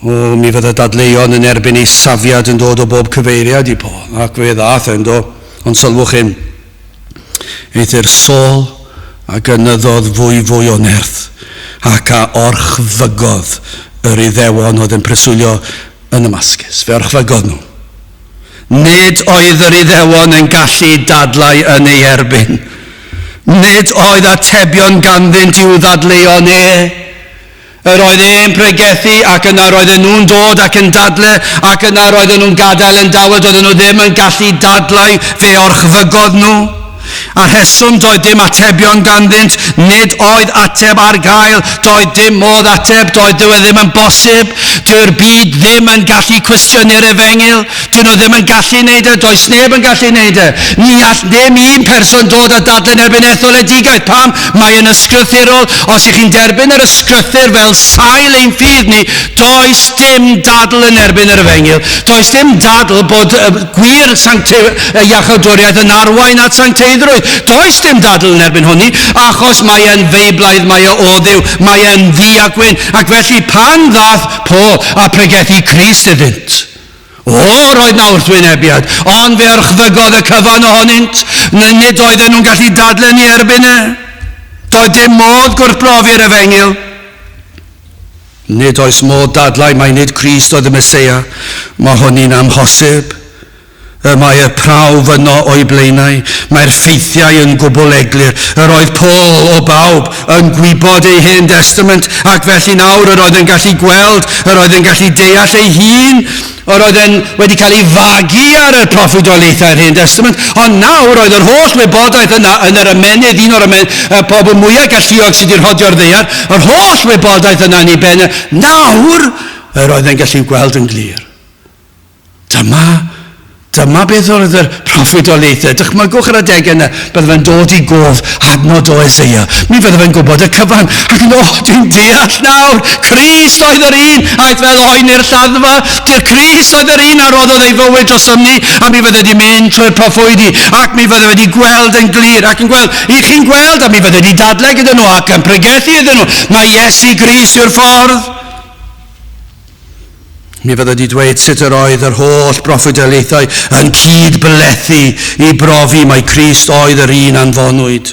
O, mi fydda dadleuon yn erbyn ei safiad yn dod o bob cyfeiriad i Paul, ac fe ddath e, yndo? Ond sylwch hyn. Eithr Saul a gynyddodd fwy fwy o nerth, ac a orchfygodd yr Iddewon oedd yn preswylio yn Namascus. Fe orchfygodd nhw. Nid oedd yr Iddewon yn gallu dadlau yn ei erbyn. Nid oedd atebion ganddynt i'w ddadleuon e. Yr oedd e'n pregethu ac yna roedden nhw'n dod ac yn dadle ac yna roedden nhw'n gadael yn dawel, doedden nhw ddim yn gallu dadlau, fe orchfygodd nhw. A rheswm doedd dim atebion ganddynt, nid oedd ateb ar gael, doedd dim modd ateb, doedd dyw e ddim yn bosib, dyw'r byd ddim yn gallu cwestiynu'r efengyl, dyn nhw ddim yn gallu neud e, does neb yn gallu neud e. Ni all ddim un person dod a dadlen erbyn etholedigaeth. Pam? Mae yn ysgrythurol. Os ych chi'n derbyn yr ysgrythur fel sail ein ffydd ni, does dim dadl yn erbyn yr efengyl. Does dim dadl bod gwir iachawdwriaeth yn arwain at sancteiddrwydd. Does dim dadl yn erbyn hwnni, achos mae e'n feiblaidd, mae e o Dduw, mae e'n ddu a gwyn. Ac felly pan ddath Paul a pregethu Crist iddynt, o, roedd na wrthwynebiad, ond fe orchfygodd y cyfan ohonynt. Nid oedden nhw'n gallu dadlen i erbyn e. Doedd dim modd gwrthbrofi'r efengyl. Nid oes modd dadlau mai nid Crist oedd y Meseia. Mae hynny'n amhosib. Y mae y prawf yno o'i blaenau. Mae'r ffeithiau yn gwbl eglur. Yr oedd Paul, o bawb, yn gwybod ei Hen Destament, ac felly nawr yr oedd yn gallu gweld, yr oedd yn gallu deall ei hun. Yr oedd e'n wedi cael ei fagu ar y proffwydoliaethau'r Hen Destament, ond nawr oedd yr holl wybodaeth yna yn yr ymennydd, un o'r ymen, y pobl mwyaf galluog sydd wedi rhodio'r ddaear, yr holl wybodaeth yna yn ei ben, nawr yr oedd e'n gallu gweld yn glir. Dyma Dyma beth oedd yr proffwydoliaethau. Dychmygwch yr adegau yna, bydde fe'n dod i gof adnod o Eseia. Mi fydde fe'n gwybod y cyfan. Ac yn, o, dwi'n deall nawr, Crist oedd yr un aeth fel oen i'r lladdfa. Di'r Crist oedd yr un a roddodd ei fywyd dros ni, a mi fydde wedi mynd trwy'r proffwydi, ac mi fydde wedi gweld yn glir, ac yn gweld, i chi'n gweld, a mi fydde wedi dadlau gyda nhw, ac yn pregethu iddyn nhw, mae Iesu Grist yw'r ffordd. Mi fydda di dweud sut yr oedd yr holl broffwydoliaethau yn cyd-blethu i brofi mai Crist oedd yr un anfonwyd.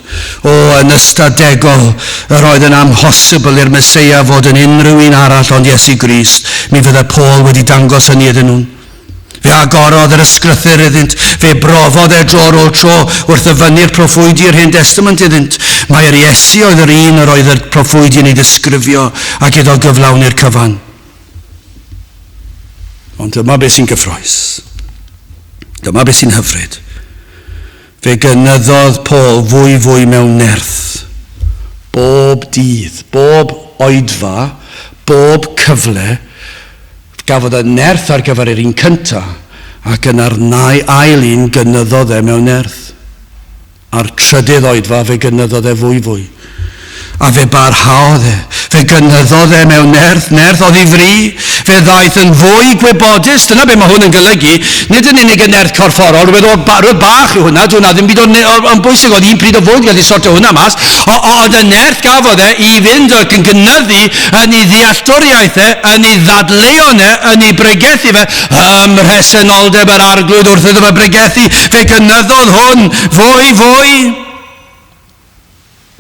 O, yn ystadegol, yr oedd yn amhosibl i'r Meseia fod yn unrhyw un arall ond Iesu Grist. Mi fydda Paul wedi dangos hynny iddyn nhw. Fe agorodd yr ysgrythur iddynt, fe brofodd e dro ar ôl tro wrth ddyfynnu'r proffwydi yr Hen Destament iddynt. Mai'r Iesu oedd yr un yr oedd y proffwydi yn ei ddisgrifio ac iddo gyflawni'r cyfan. Ond dyma beth sy'n gyffroes. Dyma beth sy'n hyfryd. Fe gynyddodd Paul fwy fwy mewn nerth. Bob dydd, bob oedfa, bob cyfle, gafodd y nerth ar gyfer yr un cynta, ac yna'r nau ail un gynyddodd e mewn nerth. A'r trydydd oedfa fe gynyddodd e fwy fwy. A fe barhaodd e. Fe gynyddodd e mewn nerth, nerth oddi fri. Fe ddaeth yn fwy gwybodus. Dyna be mae hwn yn golygu. Nid yn unig y nerth corfforol, rhywbeth o rhywbeth bach yw hwnna, dyw hwnna ddim byd o'n on bwysig, oedd un pryd o fwyd gallu sortio hwnna mas. Ond y nerth gafodd e i fynd ac yn gynyddu yn ei ddealltwriaeth e, yn ei ddadleuon e, yn ei bregethu fe, Ym mhresenoldeb yr Arglwydd wrth iddo fe bregethu, fe gynyddodd hwn fwy fwy.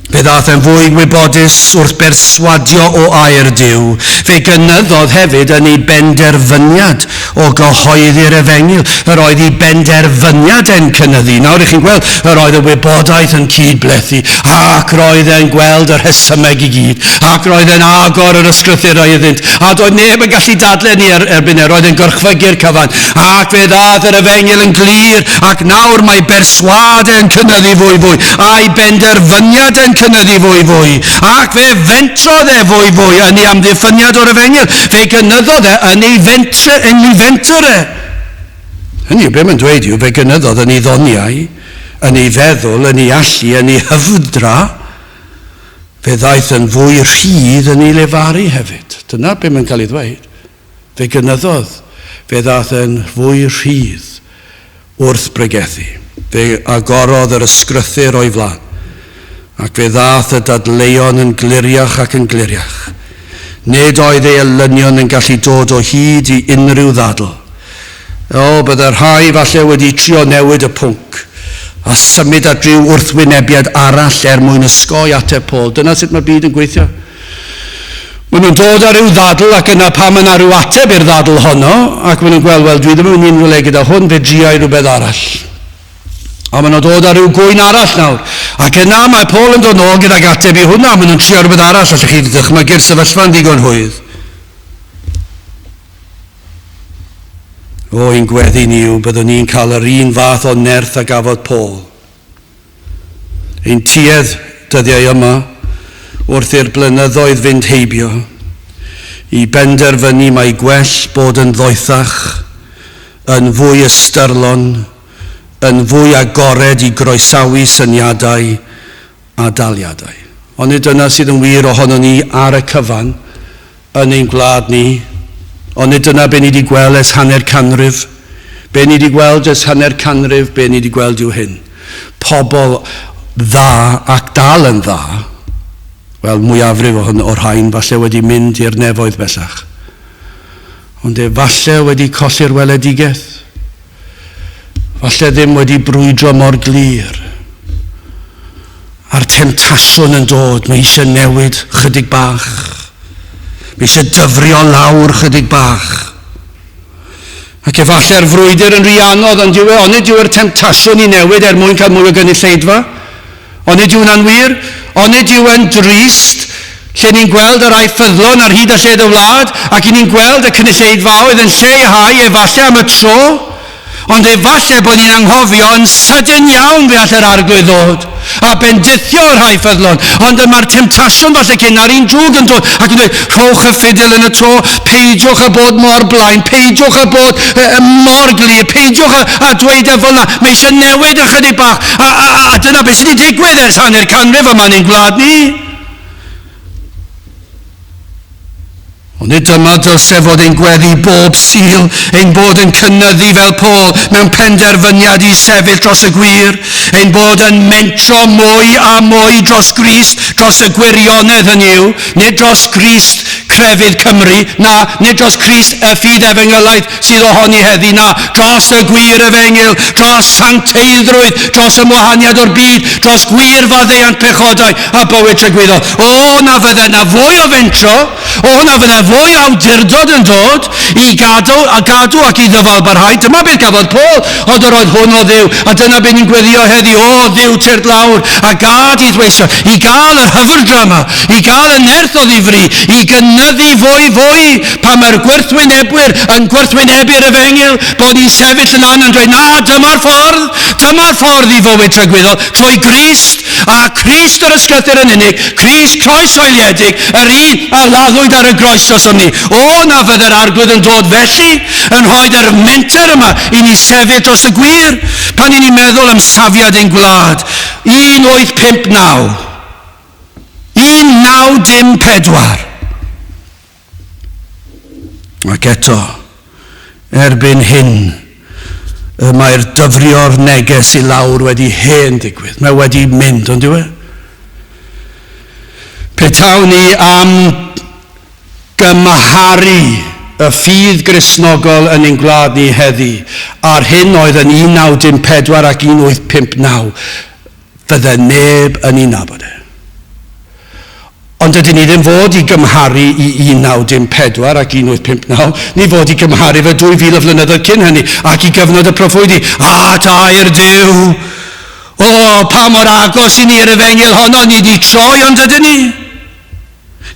Fe ddaeth e'n fwy gwybodus wrth berswadio o air Duw. Fe gynyddodd hefyd yn ei benderfyniad o gyhoeddi'r efengyl. Yr oedd ei benderfyniad e'n cynyddu. Nawr i chi'n gweld, yr oedd y wybodaeth yn cyd-blethu, ac roedd e'n gweld y rhesymeg i gyd, ac roedd e'n agor yr ysgrythurau iddynt, A doedd neb yn gallu dadle ni er, erbyn e, roedd e'n gorchfygu'r cyfan. Ac fe ddaeth yr efengyl yn glir, ac nawr mae berswâd e'n cynyddu fwy fwy, a'i benderfyniad e'n cynyddu fwy fwy. Ac fe fentrodd e fwy fwy yn ei amddiffyniad o'r efengyl. Fe gynyddodd e yn ei fentre, yn ei fenter e. Hynny yw, be mae'n dweud yw, fe gynyddodd yn ei ddoniau, yn ei feddwl, yn ei allu, yn ei hyfdra, Fe ddaeth yn fwy rhydd yn ei lefaru hefyd. Dyna be mae'n cael ei ddweud. Fe gynyddodd. Fe ddaeth yn fwy rhydd wrth bregethu. Fe agorodd yr ysgrythur o'i flaen. Ac fe ddaeth y dadleuon yn gliriach ac yn gliriach. Nid oedd ei elynion yn gallu dod o hyd i unrhyw ddadl. O, bydde rhai falle wedi trio newid y pwnc a symud at ryw wrthwynebiad arall er mwyn osgoi ateb Paul. Dyna sut mae'r byd yn gweithio. Maen nhw'n dod â rhyw ddadl ac yna pan mae yna rhyw ateb i'r ddadl honno ac maen nhw'n gweld, wel, dwi ddim yn mynd i unrhyw le gyda hwn, fe dria i rhywbeth arall. A maen nhw'n dod â rhyw gŵyn arall nawr. Ac yna mae Paul yn dod nôl gydag ateb i hwnna, maen nhw'n trio rhywbeth arall, allwch chi ddychmygu'r sefyllfa'n ddigon rhwydd. O, ein gweddi ni yw byddwn ni'n cael yr un fath o nerth a gafodd Paul. Ein tuedd dyddiau yma, wrth i'r blynyddoedd fynd heibio, i benderfynu mai gwell bod yn ddoethach, yn fwy ystyrlon, yn fwy agored i groesawu syniadau a daliadau. Onid dyna sydd yn wir ohonon ni ar y cyfan yn ein gwlad ni? Onid dyna be ni wedi gweld ers hanner canrif? Be ni wedi gweld ers hanner canrif, be ni wedi gweld yw hyn. Pobl dda ac dal yn dda, wel, mwyafrif o'r rhain falle wedi mynd i'r nefoedd bellach. Ond efallai wedi colli'r weledigaeth. Falle ddim wedi brwydro mor glir. A'r temtasiwn yn dod, mae eisiau newid chydig bach. Mae eisiau dyfrio lawr chydig bach. Ac efallai'r frwydr yn rhy anodd, ond yw e, onid yw'r temtasiwn i newid er mwyn cael mwy o gynulleidfa? Onid yw hwnna'n wir? Onid yw e'n drist lle ni'n gweld y rhai ffyddlon ar hyd a lled y wlad, ac i ni'n gweld y cynulleidfaoedd yn lleihau efallai am y tro? Ond efallai bod ni'n anghofio yn sydyn iawn fe all yr Arglwydd ddod. a bendithio y rhai ffyddlon. Ond y mae'r temtasiwn falle cyn a'r un drwg yn dod ac yn dweud, rhowch y ffidil yn y to, peidiwch â bod mor blaen, peidiwch â bod mor glir, peidiwch â, â dweud e fel 'na, mae eisiau newid ychydig bach. A, a, a, a dyna beth sydd wedi digwydd ers hanner canrif yma yn ein gwlad ni. Ond nid dyma dylse fod ein gweddi bob Sul, ein bod yn cynyddu fel Paul mewn penderfyniad i sefyll dros y gwir, ein bod yn mentro mwy a mwy dros Grist, dros y gwirionedd hynny yw, nid dros Grist crefydd Cymru, na, nid dros Crist y ffydd efengylaidd sydd ohoni heddi, na, dros y gwir efengyl, dros sancteiddrwydd, dros ymwahaniad o'r byd, dros gwir faddeuant pechodau a bywyd tragwyddol. O, na fydde na fwy o fentro, O, na fydda fwy o awdurdod yn dod i gadw, a gadw ac i ddyfalbarhau. Dyma beth gafodd Paul, ond yr oedd hwn o Dduw. A dyna beth ni'n gweddio heddi, o Dduw, tyrd lawr, a gad i ddweisio, i gael yr hyfrdra yma, i gael y nerth o ddifri, i gynyddu fwy fwy, pan mae'r gwrthwynebwyr yn gwrthwynebu'r efengyl, bod ni'n sefyll yn lan yn dweud, na, dyma'r ffordd, dyma'r ffordd i fywyd tragwyddol, trwy Grist, A Christ yr Ysgrythur yn unig, Crist croeshoeliedig, yr un a laddwyd ar y groes drosom ni. O, na fydde'r Arglwydd yn dod felly, yn rhoid yr menter yma i ni sefyll dros y gwir, pan i ni'n meddwl am safiad ein gwlad. 1859. 1914. Ac eto, erbyn hyn, y mae'r dyfrio'r neges i lawr wedi hen ddigwydd. Mae wedi mynd, ond yw e? Petawn ni am gymharu y ffydd Gristnogol yn ein gwlad ni heddi a'r hyn oedd yn 1914 ac 1859, fydde neb yn ei nabod e. Ond dydyn ni ddim fod i gymharu i 1914 ac 1859, ni fod i gymharu fe 2000 o flynyddoedd cyn hynny, ac i gyfnod y proffwydi. A tair Duw! O, pa mor agos i ni'r efengyl honno, ni di troi ond ydyn ni?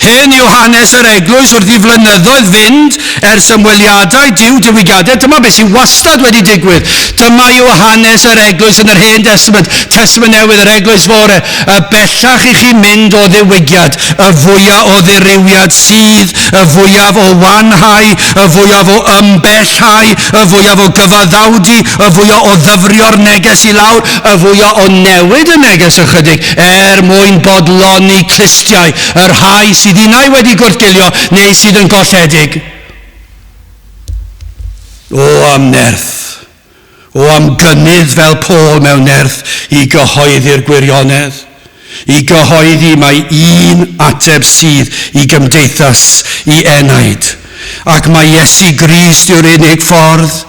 Hyn yw hanes yr eglwys wrth i flynyddoedd fynd ers ymweliadau Duw diwygiadau. Dyma beth sydd wastad wedi digwydd. Dyma yw hanes yr eglwys yn yr Hen Destament, Testament Newydd, yr eglwys fore. Y bellach i chi mynd o ddiwygiad, y fwyaf o ddirywiad sydd, y fwyaf o wanhau, y fwyaf o ymbellhau, y fwyaf o gyfaddawdu, y fwyaf o ddyfrio'r neges i lawr, y fwyaf o newid y neges ychydig, er mwyn bodloni clustiau y rhai sydd unai wedi gwrthgilio neu sydd yn golledig. O am nerth! O am gynnydd fel Paul mewn nerth i gyhoeddi'r gwirionedd! I gyhoeddi mai un ateb sydd i gymdeithas, i enaid, ac mai Iesu Grist yw'r unig ffordd.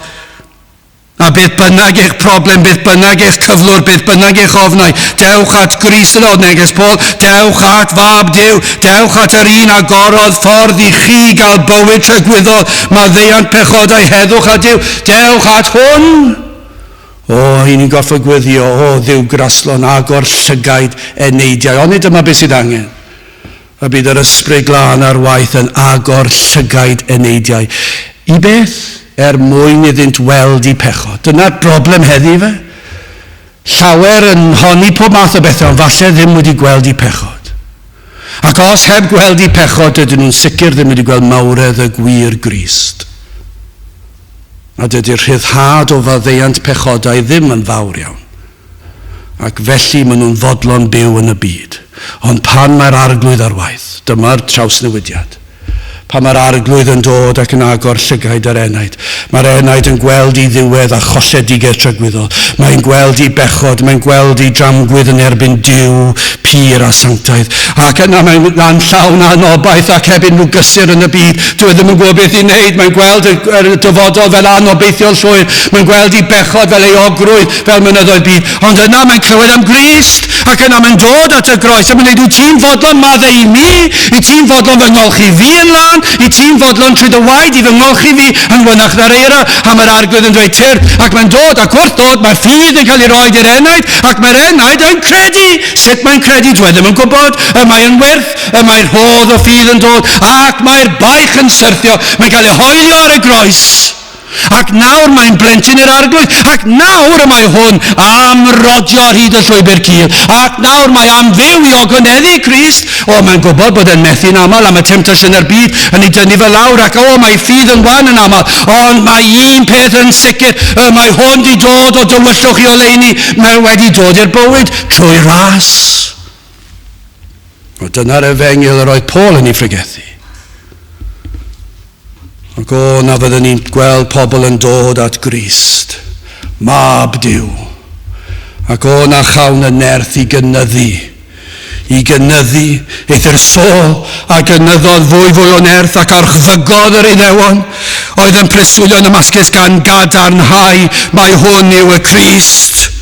A beth bynnag eich problem, beth bynnag eich cyflwr, beth bynnag eich ofnau, dewch at Grist yn oed neges Paul, dewch at Fab Duw, dewch at yr un agorodd ffordd i chi gael bywyd tragwyddol, maddeuant pechodau, heddwch â Duw, dewch at hwn. O, i ni'n gorfod gweddio, o Dduw graslon, agor llygaid eneidiau. Onid dyma beth sydd angen? A bydd yr Ysbryd Glân ar waith yn agor llygaid eneidiau. I beth? Er mwyn iddynt weld eu pechod. Dyna'r broblem heddi, ife? Llawer yn honni pob math o bethau, ond falle ddim wedi gweld eu pechod. Ac os heb gweld eu pechod, dydyn nhw'n sicr ddim wedi gweld mawredd y gwir Grist. A dydy'r rhyddhad o faddeuant pechodau ddim yn fawr iawn. Ac felly maen nhw'n fodlon byw yn y byd. Ond pan mae'r Arglwydd ar waith, dyma'r trawsnewidiad. Pan mae'r Arglwydd yn dod ac yn agor llygaid yr enaid, mae'r enaid yn gweld ei ddiwedd a cholledigaeth tragwyddol. Mae'n gweld ei bechod, mae'n gweld ei dramgwydd yn erbyn Duw pur a sanctaidd. Ac yna mae'n llawn anobaith ac heb unrhyw gysur yn y byd. Dyw e ddim yn gwybod beth i wneud. Mae'n gweld y, y dyfodol fel anobeithiol llwyr. Mae'n gweld ei bechod fel euogrwydd, fel mynyddoedd byd. Ond yna mae'n clywed am Grist, ac yna mae'n dod at y groes, a mae'n dweud, wyt ti'n fodlon maddau i mi? Wyt ti'n fodlon fy ngolchi fi yn lân? Wyt ti'n fodlon trwy dy waed i fy ngolchi fi yn wynach na'r eira? A mae'r Arglwydd yn dweud, tyrd, ac mae'n dod, ac wrth ddod, mae ffydd yn cael ei roed i'r enaid, ac mae'r enaid yn credu. Sut mae'n credu? Dw e ddim yn gwybod. Y mae yn wyrth, y mae rhodd o ffydd yn dod, ac mae'r baich yn syrthio. Mae'n cael ei hoelio ar y groes. Ac nawr mae'n blentyn i'r Arglwydd. Ac nawr y mae hwn am rodio ar hyd y llwybr cul. Ac nawr mae am fyw i ogoneddu Crist. O, mae'n gwybod bod e'n methu'n aml am y temtasiynau'r byd yn ei dynnu fe lawr ac o, mae ffydd yn wan yn aml. Ond mae un peth yn sicr, y mae hwn di dod o dywyllwch i oleuni, mae wedi dod i'r bywyd trwy ras. O, dyna'r efengyl yr oedd Paul yn ei phregethu. Ac o, na fyddwn ni'n gweld pobl yn dod at Grist, Mab Duw. Ac o, na chawn y nerth i gynyddu, i gynyddu, eithr Saul a gynyddodd fwy fwy o nerth ac orchfygodd yr Iddewon oedd yn preswylio yn Damascus gan gadarnhau mai hwn yw y Crist.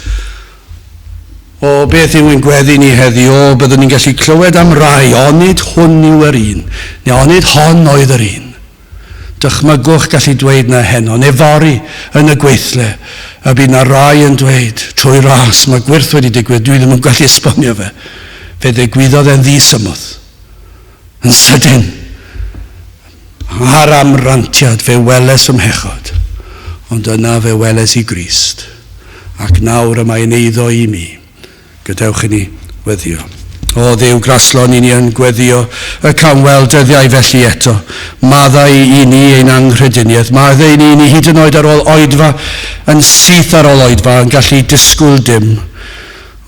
O, beth yw ein gweddi ni heddi? O, byddwn ni'n gallu clywed am rai, onid hwn yw yr un, neu onid hon oedd yr un. Dychmygwch gallu dweud na heno, neu fory yn y gweithle, y bydd na rai yn dweud, trwy ras, mae gwyrth wedi digwydd, dwi ddim yn gallu esbonio fe. Fe ddigwyddodd e'n ddisymwth, yn sydyn. Ar amrantiad fe weles fy mhechod, ond yna fe weles i Grist, ac nawr y mae'n eiddo i mi. Gadewch i ni weddio. O Dduw graslon, i ni yn gweddio y cawn weld dyddiau felly eto. Maddau i ni ein anghrediniaeth, maddau i ni, ni hyd yn oed ar ôl oedfa, yn syth ar ôl oedfa, yn gallu disgwyl dim.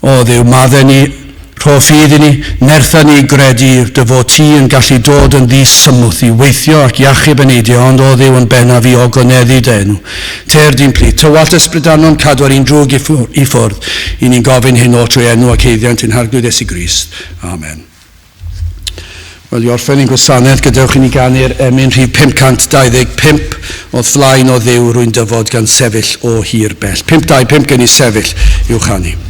O Dduw, madde ni, rho ffydd i ni, nertha ni i gredu dy fod ti yn gallu dod yn ddi-symwth i weithio ac i achub eneidiau, ond o Dduw yn bennaf i ogoneddu dy enw. Têr di'n plith, tywallt ysbryd arnom, cadw ar un drwg i ffwrdd, i ni'n gofyn hyn oll trwy enw ac haeddiant ein Harglwydd Iesu Grist. Amen. Wel, i orffen ein gwasanaeth, gadewch i ni ganu'r emyn rhif 525, O'th flaen o Dduw rwy'n dyfod gan sefyll o hir bell. 525 gen i sefyll i'w chanu.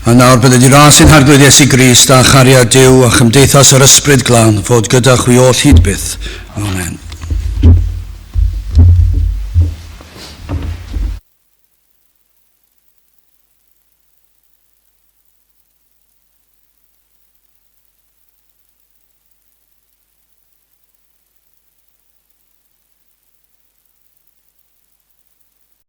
A nawr bydded i ras ein Harglwydd Iesu Grist a chariad Duw a chymdeithas yr Ysbryd Glân fod gyda chwi oll hyd byth. Amen.